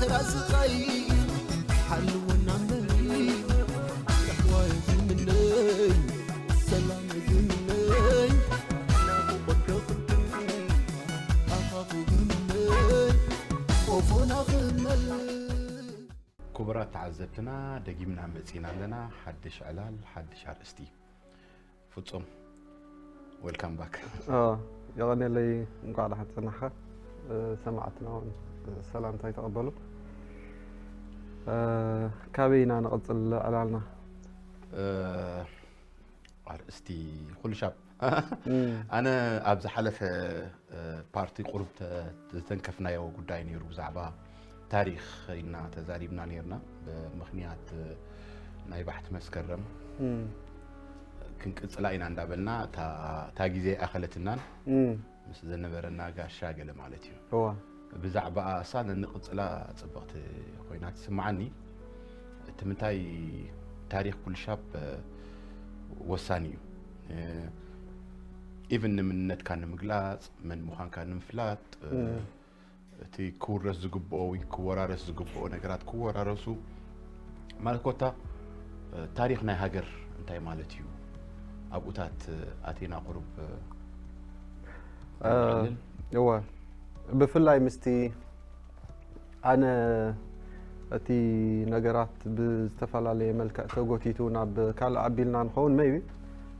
ስቓይ ሓልወና እምበሪ፣ ራህዋ ዝምነይ፣ ሰላም ዝምነይ፣ ናፍቖት ከኽብር፣ ኣኻኹ ዝምነይ፣ ቆፎና ክመል። ክቡራት ተዓዘብትና፣ ደጊምና መጺና ኣለና። ሓድሽ ዕላል፣ ሓድሽ ኣርእስቲ። ፍጹም፣ welcome back። ኦ፣ የቐኔለይ፣ እንኳዕ ደሓን ጸናሕካ። እ፣ ሰማዕትና እውን፣ እ፣ ሰላምታይ ተቐበሉ። እ፣ ካበይ ኢና ንቕጽል ዕላልና? እ፣ ኣርእስቲ ኩሉ ሻብ። እም። ኣነ ኣብ ዝሓለፈ፣ እ፣ ፓርቲ ቁሩብ ተ-፣ ዝተንከፍናዮ ጉዳይ ነይሩ፣ ብዛዕባ ታሪኽ ኢና ተዛሪብና ነይርና፣ ብምኽንያት፣ እ፣ ናይ ባሕቲ መስከረም እም። ክንቅጽላ ኢና እንዳበልና፣ እታ፣ እታ ግዜ ኣይኣኸለትናን። እም። ምስ ዝነበረና ጋሻ ገለ ማለት እዩ። እዋ። ብዛዕባኣ እሳ ነንቕጽላ ጽብቕቲ ኮይና ትስምዓኒ። እቲ ምንታይ፣ ታሪኽ ኩሉ ሻብ፣ እ፣ ወሳኒ እዩ። እ፣ ኢቭን ንምንነትካ ንምግላጽ፣ መን ምዃንካ ንምፍላጥ፣ እ፣ እም። እቲ ክውረስ ዝግብኦ ወይ ክወራረስ ዝግብኦ ነገራት ክወራረሱ ማለት ኮታ፣ እ፣ ታሪኽ ናይ ሃገር እንታይ ማለት እዩ? ኣብኡታት፣ እ፣ ኣቴና ቁሩብ፣ እ፣ እ፣ ተንዕልል። እወ። ብፍላይ ምስቲ ኣነ እቲ ነገራት ብዝተፈላለየ መልክዕ ተጎቲቱ ናብ ካልእ ኣቢልና ንኸውን maybe፣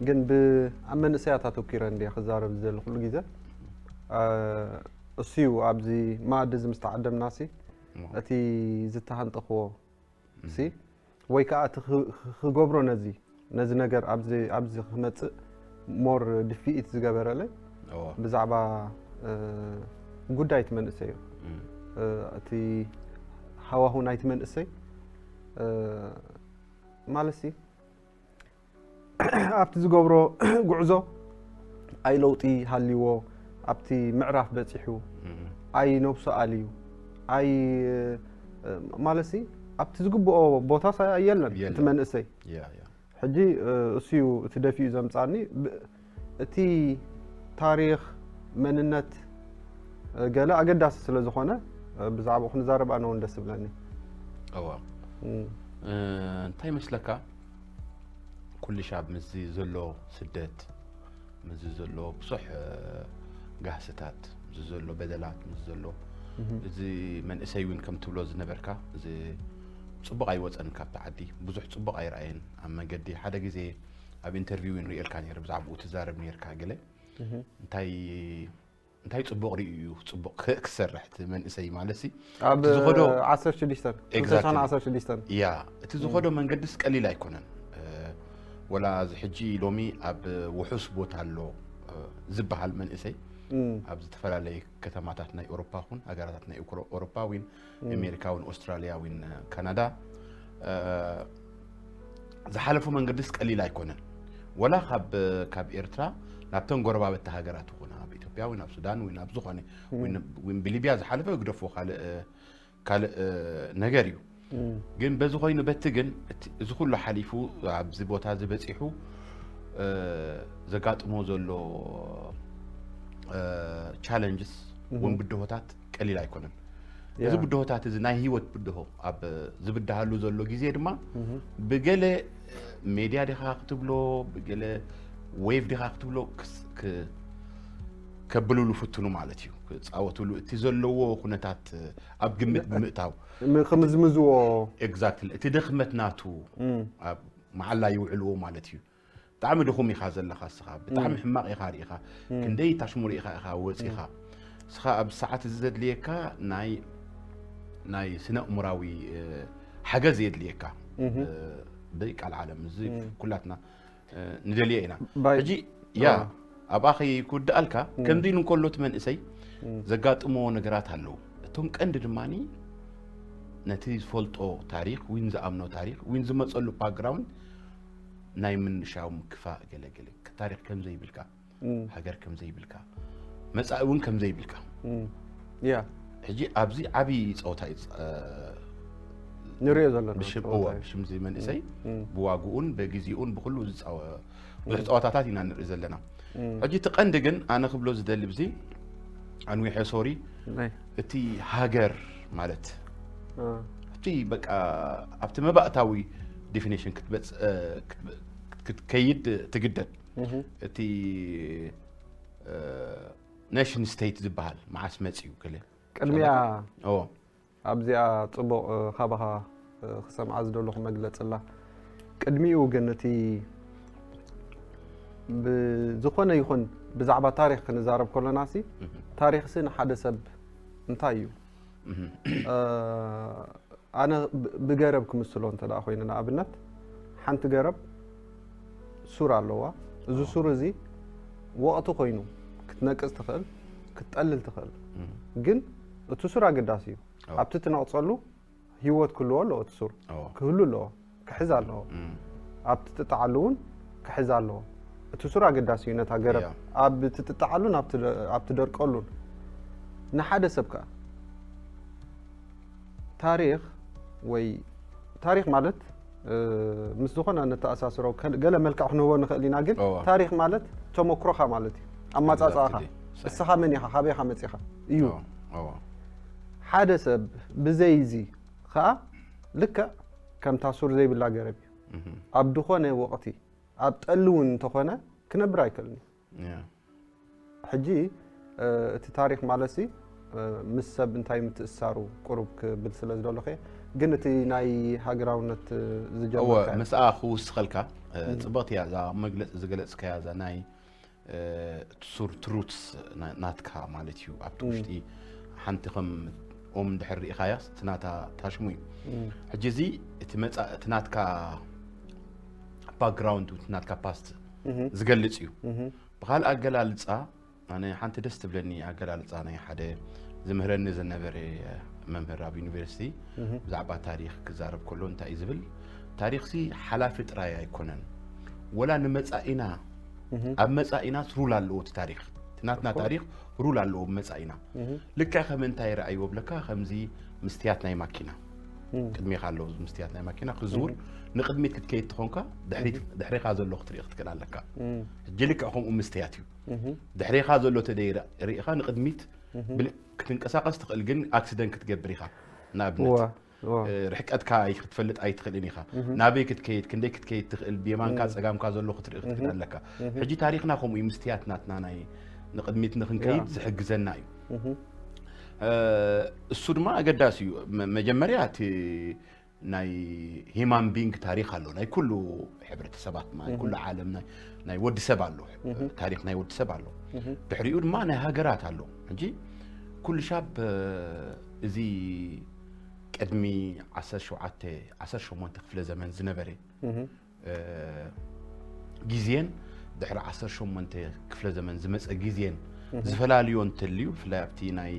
ግን ብ-፣ ኣብ መንእሰያት ኣተኲረ እንድየ ክዛረብ ዝደሊ ኩሉ ግዜ። እ፣ እሱ እዩ ኣብዚ መኣዲ እዚ ምስ ተዓደምና ሲ፣ እሞ። እቲ ዝተሃንጠኽዎ ሲ፣ እም። ወይ ከዓ እቲ ኽ-፣ ኽ-፣ ክገብሮ ነዚ፣ ነዚ ነገር ኣብዚ፣ ኣብዚ ክመጽእ ሞር ድፍኢት ዝገበረለይ እዎ። ብዛዕባ፣ እ፣ ጉዳይ እቲ መንእሰይ እዩ። እም። እ፣ እቲ ሃዋሁ ናይቲ መንእሰይ፣ እ፣ ማለት ሲ፣ ኣብቲ ዝገብሮ ጉዕዞ ኣይ ለውጢ ሃልይዎ፣ ኣብቲ ምዕራፍ በጺሑ፣ እም። ኣይ ነብሱ ኣልዩ፣ ኣይ፣ እ፣ ማለት ሲ፣ ኣብቲ ዝግብኦ ቦታ ሳ-፣ የለን እቲ የለን። መንእሰይ። ያ፣ ያ። ሕጂ፣ እ፣ እሱ እዩ እቲ ደፊኡ ዘምጻኒ። ብ-፣ እቲ ታሪኽ፣ መንነት፣ እ፣ ገለ ኣገዳሲ ስለ ዝኾነ፣ እ፣ ብዛዕባኡ ክንዛረብ ኣነ እውን ደስ ይብለኒ። እዋ። እም። እ፣ እንታይ ይመስለካ? ኩሉ ሻብ ምስዚ ዘሎ ስደት፣ ምስዚ ዘሎ ብዙሕ፣ እ፣ ጋህስታት፣ ምስዚ ዘሎ በደላት፣ ምስዚ ዘሎ፣ እህ። እዚ መንእሰይ እውን ከም ትብሎ ዝነበርካ፣ እዚ ጽቡቕ ኣይወጸን ካብቲ ዓዲ፣ ብዙሕ ጽቡቕ ኣይረኣየን። ኣብ መንገዲ ሓደ ግዜ ኣብ ኢንተርቪው እውን ርእየልካ ነይረ፣ ብዛዕባኡ ትዛረብ ነይርካ ገለ። እህ። እንታይ፣ እንታይ ጽቡቕ ርእዩ እዩ፣ ጽቡቕ ክ-፣ ክሰርሕ እቲ መንእሰይ ማለት ሲ፣ ኣብ እቲ ዝኸዶ ዓሰርተ ሽዱሽተ፣ Exactly። ክልተ ሽሕን ዓሰርተ ሽዱሽተን። ያ፣ እቲ ዝኸዶ እም። መንገድስ ቀሊል ኣይኮነን። እ፣ ወላ እዚ ሕጂ ሎሚ ኣብ ውሑስ ቦታ ኣሎ፣ እ፣ ዝበሃል መንእሰይ እም። ኣብ ዝተፈላለየ ከተማታት ናይ ኤውሮፓ ኹን፣ ሃገራታት ናይ ኤውሮ-፣ ኤውሮፓ ዊን፣ እም። ኣሜሪካ ዊን፣ ኦስትራልያ ዊን፣ እ፣ ካናዳ፣ እ፣ ዝሓለፎ መንገድስ ቀሊል ኣይኮነን። ወላ ካብ፣ ካብ ኤርትራ ናብተን ጎረባብቲ ሃገራት ይኹን፣ ኣብ ኢትዮጵያ ወይ ናብ ሱዳን ወይ ናብ ዝኾነ፣ እም። ወይ ን-፣ ወይ ብሊብያ ዝሓለፈ ይግደፎ ካልእ፣ ካልእ ነገር እዩ። እም። ግን በዚ ኮይኑ በቲ ግን እቲ፣ እዚ ኩሉ ሓሊፉ ኣብዚ ቦታ እዚ በጺሑ፣ እ፣ ዘጋጥሞ ዘሎ፣ እ፣ ቻለንጅስ እም። ወይ ብድሆታት ቀሊል ኣይኮነን። ያ። እዚ ብድሆታት እዚ ናይ ህይወት ብድሆ ኣብ ዝብድሃሉ ዘሎ ግዜ ድማ እህ። ብገለ ሜድያ ዲኻ ክትብሎ፣ ብገለ ዌቭ ዲኻ ክትብሎ ክስ-፣ ክ-፣ ከብልሉ ፍትኑ ማለት እዩ። ክጻወትሉ እቲ ዘለዎ ኩነታት ኣብ ግምት ን-፣ ብምእታው። ም-፣ ክምዝምዝዎ። ኤግዛክትሊ። እቲ ድኽመት ናቱ እም። ኣብ መዓላ ይውዕልዎ ማለት እዩ። ብጣዕሚ ድኹም ኢኻ ዘለኻ እስኻ፣ ብጣዕሚ እም። ሕማቕ ኢኻ ርኢኻ፣ እም። ክንደይ ታሽሙር ኢኻ፣ ኢኻ ወጺኻ። እም። እስኻ ኣብ ሰዓት እዚ ዘድልየካ ናይ፣ ናይ ስነ-ኣእምራዊ፣ እ፣ ሓገዝ የድልየካ። እህ። እ፣ ብቃል ዓለም እዚ እም። ኩላትና፣ እ፣ ንደልዮ ኢና። ባይ-፣ ሕጂ፣ ያ፣ አ። ኣብኣ ከይክውድኣልካ፣ እም። ከምዚ ኢሉ እንከሎ እቲ መንእሰይ እም። ዘጋጥሞ ነገራት ኣለዉ። እቶም ቀንዲ ድማኒ ነቲ ዝፈልጦ ታሪኽ፣ ዊን ዝኣምኖ ታሪኽ፣ ዊን ዝመጸሉ ባክግራውንድ ናይ ምንሻው ምክፋእ ገለ ገለ፣ ታሪኽ ከም ዘይብልካ፣ እም። ሃገር ከም ዘይብልካ፣ መጻኢ እውን ከም ዘይብልካ። እም። ያ። ሕጂ ኣብዚ ዓቢ ጸወታ እዩ፣ ጸ-፣ ንሪኦ ዘለና ብሽም፣ ጸወታ እወ፣ እዩ። ብሽም እዚ መንእሰይ እም፣ እም። ብዋግኡን ብግዚኡን ብኹሉ ዝጻወ-፣ ብዙሕ እም። ጸወታታት ኢና ንርኢ ዘለና። እም። ሕጂ እቲ ቀንዲ ግን ኣነ ክብሎ ዝደሊ ብዚ፣ ኣንዊሐ ሶሪ፣ ናይ። እቲ ሃገር ማለት ኣብቲ በቃ ኣብቲ መባእታዊ ዲፊኒሽን ክትበጽ ክትከይድ ትግደድ። እቲ ኔሽን ስቴት ዝበሃል መዓስ መጽዩ ገለ ቅድሚያ ኦ ኣብዚኣ ጽቡቕ ካባኻ ክሰምዓ ዝደለኹ መግለጽ ኣላ። ቅድሚኡ ግን እቲ ብዝኾነ ይኹን ብዛዕባ ታሪኽ ክንዛረብ ከለና ሲ ታሪኽ ሲ ንሓደ ሰብ እንታይ እዩ? ኣነ ብገረብ ክምስሎ እንተ ደኣ ኮይኑ ንኣብነት ሓንቲ ገረብ ሱር ኣለዋ። እዚ ሱር እዚ ወቕቲ ኮይኑ ክትነቅጽ ትኽእል፣ ክትጠልል ትኽእል። ግን እቲ ሱር ኣገዳሲ እዩ። ኣብቲ ትነቕጸሉ ህይወት ክህልዎ ኣለዎ። እቲ ሱር ክህሉ ኣለዎ፣ ክሕዝ ኣለዎ። ኣብቲ ትጥዓሉ እውን ክሕዝ ኣለዎ። እቲ ሱር ኣገዳሲ እዩ ነታ ገረብ ኣብ ትጥዓሉን ኣብ ትደርቀሉን። ንሓደ ሰብ ከኣ ታሪኽ ወይ ታሪኽ ማለት ምስ ዝኾነ ነተኣሳስሮ ገለ መልክዕ ክንህቦ ንኽእል ኢና። ግን ታሪኽ ማለት ተመክሮኻ ማለት እዩ። ኣማጻጽኣኻ እስኻ መን ኢኻ፣ ካበይ ኢኻ መጺኻ እዩ። ሓደ ሰብ ብዘይ እዚ ኸኣ ልክዕ ከምታ ሱር ዘይብላ ገረብ እዩ። ኣብ ዝኾነ ወቕቲ ኣብ ጠሊ እውን እንተኾነ ክነብር ኣይክእልን እዩ። ሕጂ እቲ ታሪኽ ማለት ሲ ምስ ሰብ እንታይ ምትእሳሩ ቁሩብ ክብል ስለ ዝደለኹ እየ። ግን እቲ ናይ ሃገራውነት እወ ዝጀመርካ ምስኣ ክውስኸልካ ጽብቕቲ እያ እዛ መግለፂ ዝገለፅካያ እዛ ናይ ሱር ትሩትስ ናትካ ማለት እዩ። ኣብቲ ውሽጢ ሓንቲ ከም ኦም ድሕር ርኢኻያ እቲ ናታ ታሽሙ እዩ። ሕጂ እዚ እቲ መፃ እቲ ናትካ ባክግራውንድ እቲ ናትካ ፓስት ዝገልፅ እዩ። ብካልእ ኣገላልፃ ኣነ ሓንቲ ደስ ትብለኒ ኣገላልፃ ናይ ሓደ ዝምህረኒ ዝነበረ መምህር ኣብ ዩኒቨርሲቲ ብዛዕባ ታሪክ ክዛረብ ከሎ እንታይ እዩ ዝብል፣ ታሪክሲ ሓላፊ ጥራይ ኣይኮነን፣ ወላ ንመፃኢና ኣብ መፃኢናስ ሩል ኣለዎ እቲ ታሪክ፣ እቲ ናትና ታሪክ ሩል ኣለዎ ብመፃኢና። ልክዕ ከም እንታይ ረኣይዎ ብለካ ከምዚ ምስትያት ናይ ማኪና ቅድሜካ ኣለዉ፣ እዚ ምስትያት ናይ ማኪና ክዝውር ንቅድሚት ክትከይድ ትኾንካ ድሕሪት- ድሕሬካ ዘሎ ክትርኢ ክትክእል ኣለካ። ሕጂ ልክዕ ከምኡ ምስትያት እዩ። ድሕሬኻ ዘሎ ተደይ ርኢኻ ንቅድሚት ክትንቀሳቀስ ትኽእል፣ ግን ኣክሲደንት ክትገብር ኢኻ። ንኣብነት ርሕቀትካ ክትፈልጥ ኣይትኽእልን ኢኻ። ናበይ ክትከይድ፣ ክንደይ ክትከይድ ትኽእል፣ ብየማንካ ጸጋምካ ዘሎ ክትርኢ ክትክእል ኣለካ። ሕጂ ታሪኽና ከምኡ እዩ፣ ምስትያት ናትና ናይ ንቕድሚት ንኽንከይድ ዝሕግዘና እዩ። እሱ ድማ ኣገዳሲ እዩ። መጀመርያ እቲ ናይ ሂማን ቢንግ ታሪኽ ኣሎ፣ ናይ ኩሉ ሕብረተሰባት ናይ ኩሉ ዓለም ናይ ወዲ ሰብ ኣሎ፣ ታሪኽ ናይ ወዲ ሰብ ኣሎ። ድሕሪኡ ድማ ናይ ሃገራት ኣሎ። ሕጂ ኩሉ ሻብ እዚ ቅድሚ ዓሰርተ ሸውዓተ ዓሰርተ ሸሞንተ ክፍለ ዘመን ዝነበረ ግዜን ድሕሪ ዓሰርተ ሸሞንተ ክፍለ ዘመን ዝመፀ ግዜን ዝፈላልዮ እንተልዩ፣ ብፍላይ ኣብቲ ናይ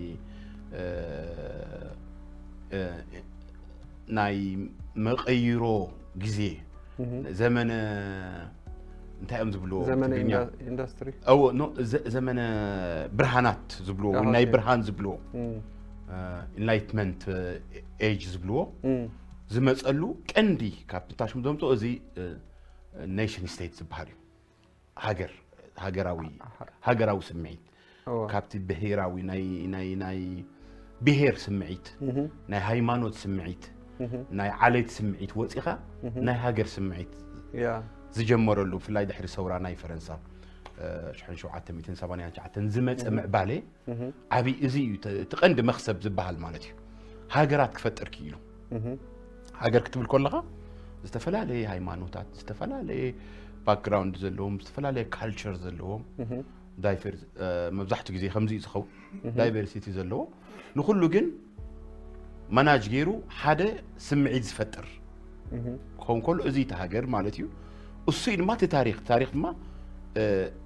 ናይ መቐይሮ ግዜ ዘመነ እንታይ እዮም ዝብልዎ ዘመነ ብትግርኛ? ኢንዱስትሪ እዎ፣ ኖ፣ ዘ- ዘመነ ብርሃናት ዝብልዎ ወይ ናይ ብርሃን ዝብልዎ ኢንላይትመንት ኤጅ ዝብልዎ ዝመፀሉ ቀንዲ ካብ ትንታሽም ዘምፅኦ እዚ ኔሽን ስቴት ዝበሃል እዩ። ሃገር ሃገራዊ ሃገራዊ ስምዒት ካብቲ ብሄራዊ ናይ ናይ ናይ ብሄር ስምዒት ናይ ሃይማኖት ስምዒት ናይ ዓሌት ስምዒት ወፂኻ ናይ ሃገር ስምዒት ያ ዝጀመረሉ ብፍላይ ድሕሪ ሰውራ ናይ ፈረንሳ ሽሕን ሸውዓተ ሚእትን ሰማንያን ትሽዓተን ዝመፀ ምዕባለ ዓብይ እዚ እዩ ተ- እቲ ቀንዲ መክሰብ ዝበሃል ማለት እዩ። ሃገራት ክፈጥር ክኢሉ። ሃገር ክትብል ከለኻ ዝተፈላለየ ሃይማኖታት፣ ዝተፈላለየ ባክግራውንድ ዘለዎም፣ ዝተፈላለየ ካልቸር ዘለዎም ዳይቨርስ መብዛሕትኡ ግዜ ከምዚ እዩ ዝኸውን። ዳይቨርሲቲ ዘለዎ ንኩሉ ግን ማናጅ ገይሩ ሓደ ስምዒት ዝፈጥር ክኸውን ከሎ እዚ እቲ ሃገር ማለት እዩ። እሱ እዩ ድማ እቲ ታሪክ ታሪክ ድማ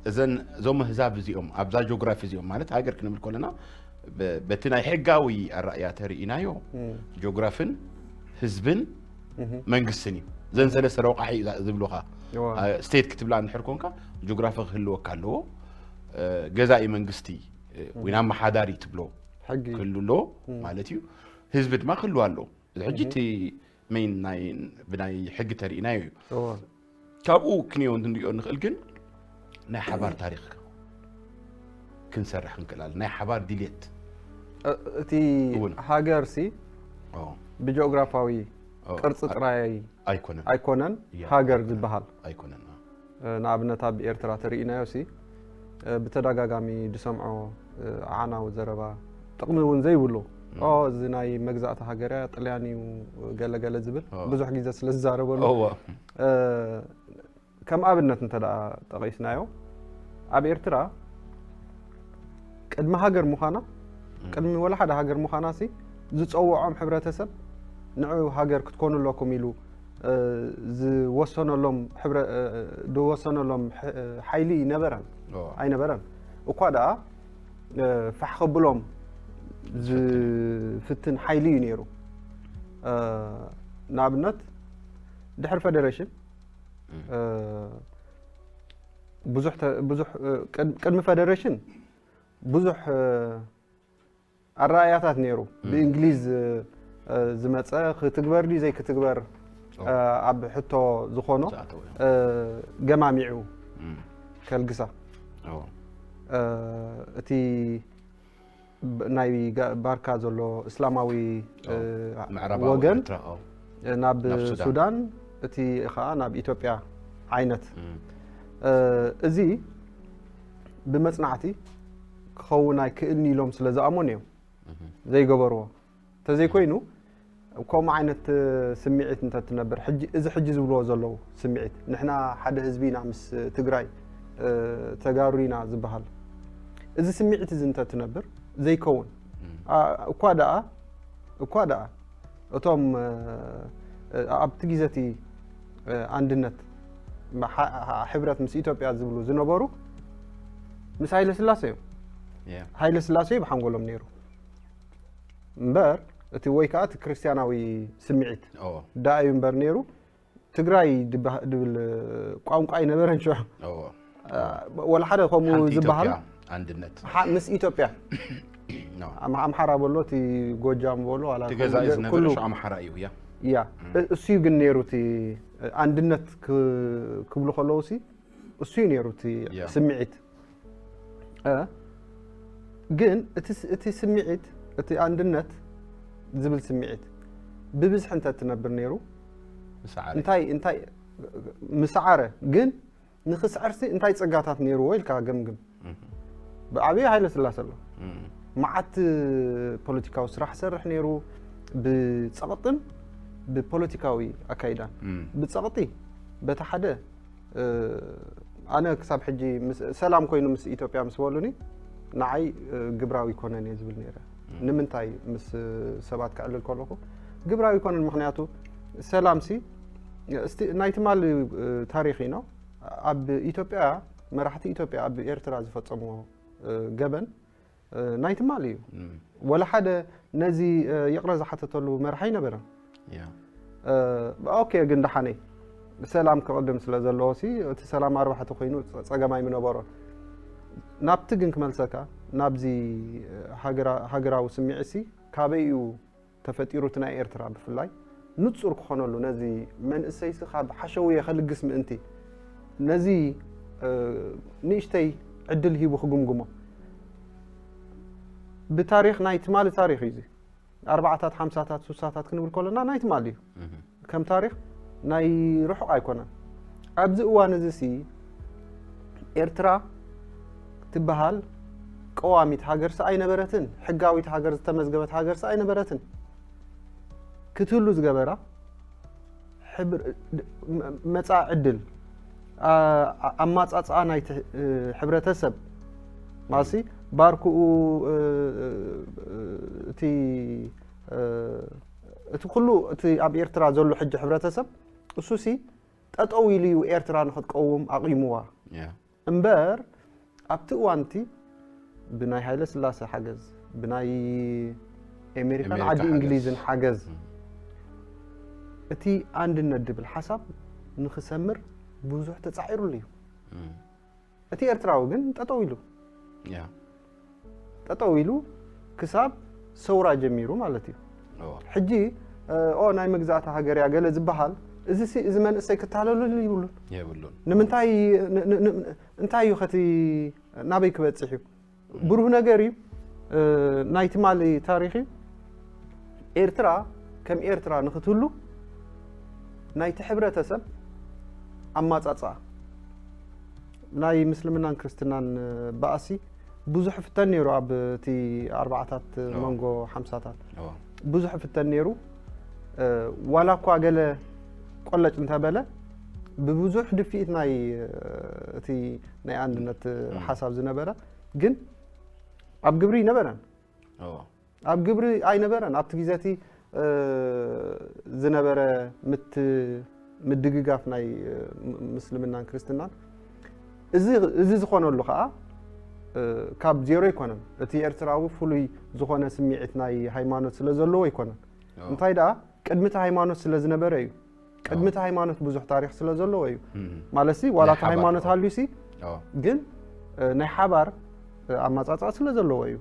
እዘን እዞም ህዛብ እዚኦም ኣብዛ ጂኦግራፊ እዚኦም ማለት ሃገር ክንብል ከለና በቲ ናይ ሕጋዊ ኣረኣእያ ተርኢናዮ ጂኦግራፍን ህዝብን መንግስትን እዩ። ዘን ሰለስተ ረቋሒ እዩ ዝብሉካ። ስቴት ክትብላ እንድሕር ኮንካ ጂኦግራፊ ክህልወካ ኣለዎ። ገዛኢ መንግስቲ ወይ ኣመሓዳሪ ትብሎ ሕጊ ክህሉ ኣለዎ ማለት እዩ። ህዝቢ ድማ ክህልዎ ኣለዎ። እዚ ሕጂ እቲ ሜን ናይ ብናይ ሕጊ ተርኢናዮ እዩ። ካብኡ ክንዮ እንድንሪኦ ንኽእል ግን ናይ ሓባር ታሪኽ ክንሰርሕ ክንክእል ኣለና። ናይ ሓባር ድልየት እቲ እውን። ሃገር ሲ ኦ፣ ብጂኦግራፋዊ ኦ፣ ቅርጺ ኣይ- ጥራይ ኣይኮነን ኣይኮነን ያ፣ ሃገር ኣይኮነን። ዝበሃል። ኣይኮነን። ንኣብነት ኣብ ኤርትራ ተርእናዮ ሲ ብተደጋጋሚ ዝሰምዖ ዓናዊ ዘረባ፣ ጥቕሚ እውን ዘይብሉ፣ ኦ እዚ ናይ መግዛእቲ ሃገር እያ፣ ጥልያን እዩ፣ ገለገለ ዝብል ኦ። ብዙሕ ግዜ ስለ ዝዛረበሉ፣ እወ። ከም ኣብነት እንተ ደኣ ጠቒስናዮ፣ ኣብ ኤርትራ ቅድሚ ሃገር ምዃና፣ ቅድሚ ወላ ሓደ ሃገር ምዃና ሲ ዝጸውዖም ሕብረተሰብ ንዑ ሃገር ክትኮኑ ኣለኩም ኢሉ ዝወሰነሎም ዝወሰነሎም ሓይሊ ይነበረን ኣይነበረን። እኳ ደኣ ፋሕ ከብሎም ዝፍትን ሓይሊ እዩ ነይሩ። ንኣብነት ድሕሪ ፈደረሽን ብዙሕ ብዙሕ ቅድሚ ፈደረሽን ብዙሕ ኣረኣእያታት ነይሩ። ብእንግሊዝ ዝመፀ ክትግበር ድዩ ዘይክትግበር ኣብ ሕቶ ዝኾኖ ገማሚዑ ከልግሳ እቲ ናይ ባርካ ዘሎ እስላማዊ ወገን ናብ ሱዳን፣ እቲ ኸዓ ናብ ኢትዮጵያ ዓይነት። እዚ ብመፅናዕቲ ክኸውን ኣይክእልን ኢሎም ስለ ዝኣመኑ እዮም ዘይገበርዎ። እንተዘይኮይኑ ከምኡ ዓይነት ስምዒት እንተትነብር፣ እዚ ሕጂ ዝብልዎ ዘለዉ ስምዒት፣ ንሕና ሓደ ህዝቢ ኢና ምስ ትግራይ ተጋሩ ኢና ዝበሃል፣ እዚ ስምዒት እዚ እንተትነብር ዘይከውን። እኳ ደኣ እኳ ደኣ እቶም ኣብቲ ግዜ እቲ ኣንድነት ሕብረት ምስ ኢትዮጵያ ዝብሉ ዝነበሩ ምስ ሃይለ ስላሴ እዮም። ሃይለ ስላሴ ብሓንጎሎም ነይሩ እምበር እቲ ወይ ከዓ እቲ ክርስትያናዊ ስምዒት ደኣ እዩ እምበር ነይሩ። ትግራይ ድብል ቋንቋ ኣይነበረን ሽዑ። ወላ ሓደ ከምኡ ዝበሃል ኣንድነት ምስ ኢትዮጵያ ኣምሓራ በሎ እቲ ጎጃም በሎ ገዛኢ ዝነበረ ኣምሓራ እዩ። ያ እሱ እዩ ግን ነይሩ እቲ ኣንድነት ክብሉ ከለዉ ሲ እሱ እዩ ነይሩ እቲ ስምዒት። ግን እቲ ስምዒት እቲ ኣንድነት ዝብል ስምዒት ብብዝሒ እንተ ትነብር ነይሩ እንታይ እንታይ ምስዓረ ግን ንኽስዕርሲ እንታይ ፀጋታት ነይርዎ ኢልካ ገምግም። ብዓብዪ ሃይለ ስላሰ ኣሎ። መዓት ፖለቲካዊ ስራሕ ሰርሕ ነይሩ። ብፀቕጥን ብፖለቲካዊ ኣካይዳን ብፀቕጢ በቲ ሓደ ኣነ ክሳብ ሕጂ ሰላም ኮይኑ ምስ ኢትዮጵያ ምስ በሉኒ ንዓይ ግብራዊ ይኮነን እየ ዝብል ነይረ። ንምንታይ ምስ ሰባት ክዕልል ከለኹ ግብራዊ ይኮነን? ምክንያቱ ሰላም ሲ ናይ ትማሊ ታሪክ እዩ። ኣብ ኢትዮጵያ መራሕቲ ኢትዮጵያ ኣብ ኤርትራ ዝፈፀምዎ ገበን ናይ ትማሊ እዩ። ወላ ሓደ ነዚ ይቕረ ዝሓተተሉ መርሓ ኣይነበረን። ኦኬ ግን ደሓነይ ሰላም ክቕድም ስለ ዘለዎ ሲ እቲ ሰላም ኣርባሕቲ ኮይኑ ፀገም ኣይምነበሮን። ናብቲ ግን ክመልሰካ ናብዚ ሃገራዊ ስምዒት ሲ ካበይ እዩ ተፈጢሩ እቲ ናይ ኤርትራ ብፍላይ ንጹር ክኾነሉ ነዚ መንእሰይሲ ካብ ሓሸውየ ከልግስ ምእንቲ ነዚ ንእሽተይ ዕድል ሂቡ ክግምግሞ ብታሪኽ ናይ ትማሊ ታሪኽ እዩ። ኣርባዓታት ሓምሳታት ሱሳታት ክንብል ከለና ናይ ትማሊ እዩ። ከም ታሪኽ ናይ ርሑቕ ኣይኮነን። ኣብዚ እዋን እዚ ሲ ኤርትራ ትበሃል ቀዋሚት ሃገርሲ ኣይነበረትን፣ ሕጋዊት ሃገር ዝተመዝገበት ሃገርሲ ኣይነበረትን። ክትህሉ ዝገበራ መፃ ዕድል ኣማፃፅኣ ናይቲ ሕብረተሰብ ማሲ ባርክኡ እቲ እቲ ኩሉ እቲ ኣብ ኤርትራ ዘሎ ሕጂ ሕብረተሰብ እሱሲ ጠጠው ኢሉ እዩ ኤርትራ ንክትቀውም ኣቂምዋ እምበር ኣብቲ እዋንቲ ብናይ ሃይለ ስላሰ ሓገዝ ብናይ ኤሜሪካን ዓዲ እንግሊዝን ሓገዝ እቲ ኣንድነት ድብል ሓሳብ ንክሰምር ብዙሕ ተፃዒሩሉ እዩ። እቲ ኤርትራዊ ግን ጠጠው ኢሉ ጠጠው ኢሉ ክሳብ ሰውራ ጀሚሩ ማለት እዩ። ሕጂ ኦ ናይ መግዛእቲ ሃገር እያ ገለ ዝበሃል እዚ ሲ እዚ መንእሰይ ክታለሉሉ ይብሉን የብሉን። ንምንታይ እንታይ እዩ ከቲ ናበይ ክበፅሕ እዩ? ብሩህ ነገር እዩ። ናይ ትማሊ ታሪኽ እዩ። ኤርትራ ከም ኤርትራ ንክትህሉ ናይቲ ሕብረተሰብ ኣማጻጽኣ ናይ ምስልምናን ክርስትናን ባእሲ ብዙሕ ፍተን ነይሩ። ኣብ እቲ ኣርባዓታት መንጎ ሓምሳታት ብዙሕ ፍተን ነይሩ። ዋላ እኳ ገለ ቆለጭ እንተበለ ብብዙሕ ድፍኢት ናይ እቲ ናይ ኣንድነት ሓሳብ ዝነበረ ግን ኣብ ግብሪ ይነበረን ኣብ ግብሪ ኣይነበረን ኣብቲ ግዜ እቲ ዝነበረ ምት ምድግጋፍ ናይ ምስልምናን ክርስትናን እዚ እዚ ዝኾነሉ ከዓ ካብ ዜሮ ኣይኮነን። እቲ ኤርትራዊ ፍሉይ ዝኾነ ስምዒት ናይ ሃይማኖት ስለ ዘለዎ ኣይኮነን። እንታይ ደኣ ቅድሚ እቲ ሃይማኖት ስለ ዝነበረ እዩ። ቅድሚ እቲ ሃይማኖት ብዙሕ ታሪኽ ስለ ዘለዎ እዩ። ማለትሲ ዋላ እቲ ሃይማኖት ሃልዩሲ ግን ናይ ሓባር ኣማጻጽኣ ስለ ዘለዎ እዩ።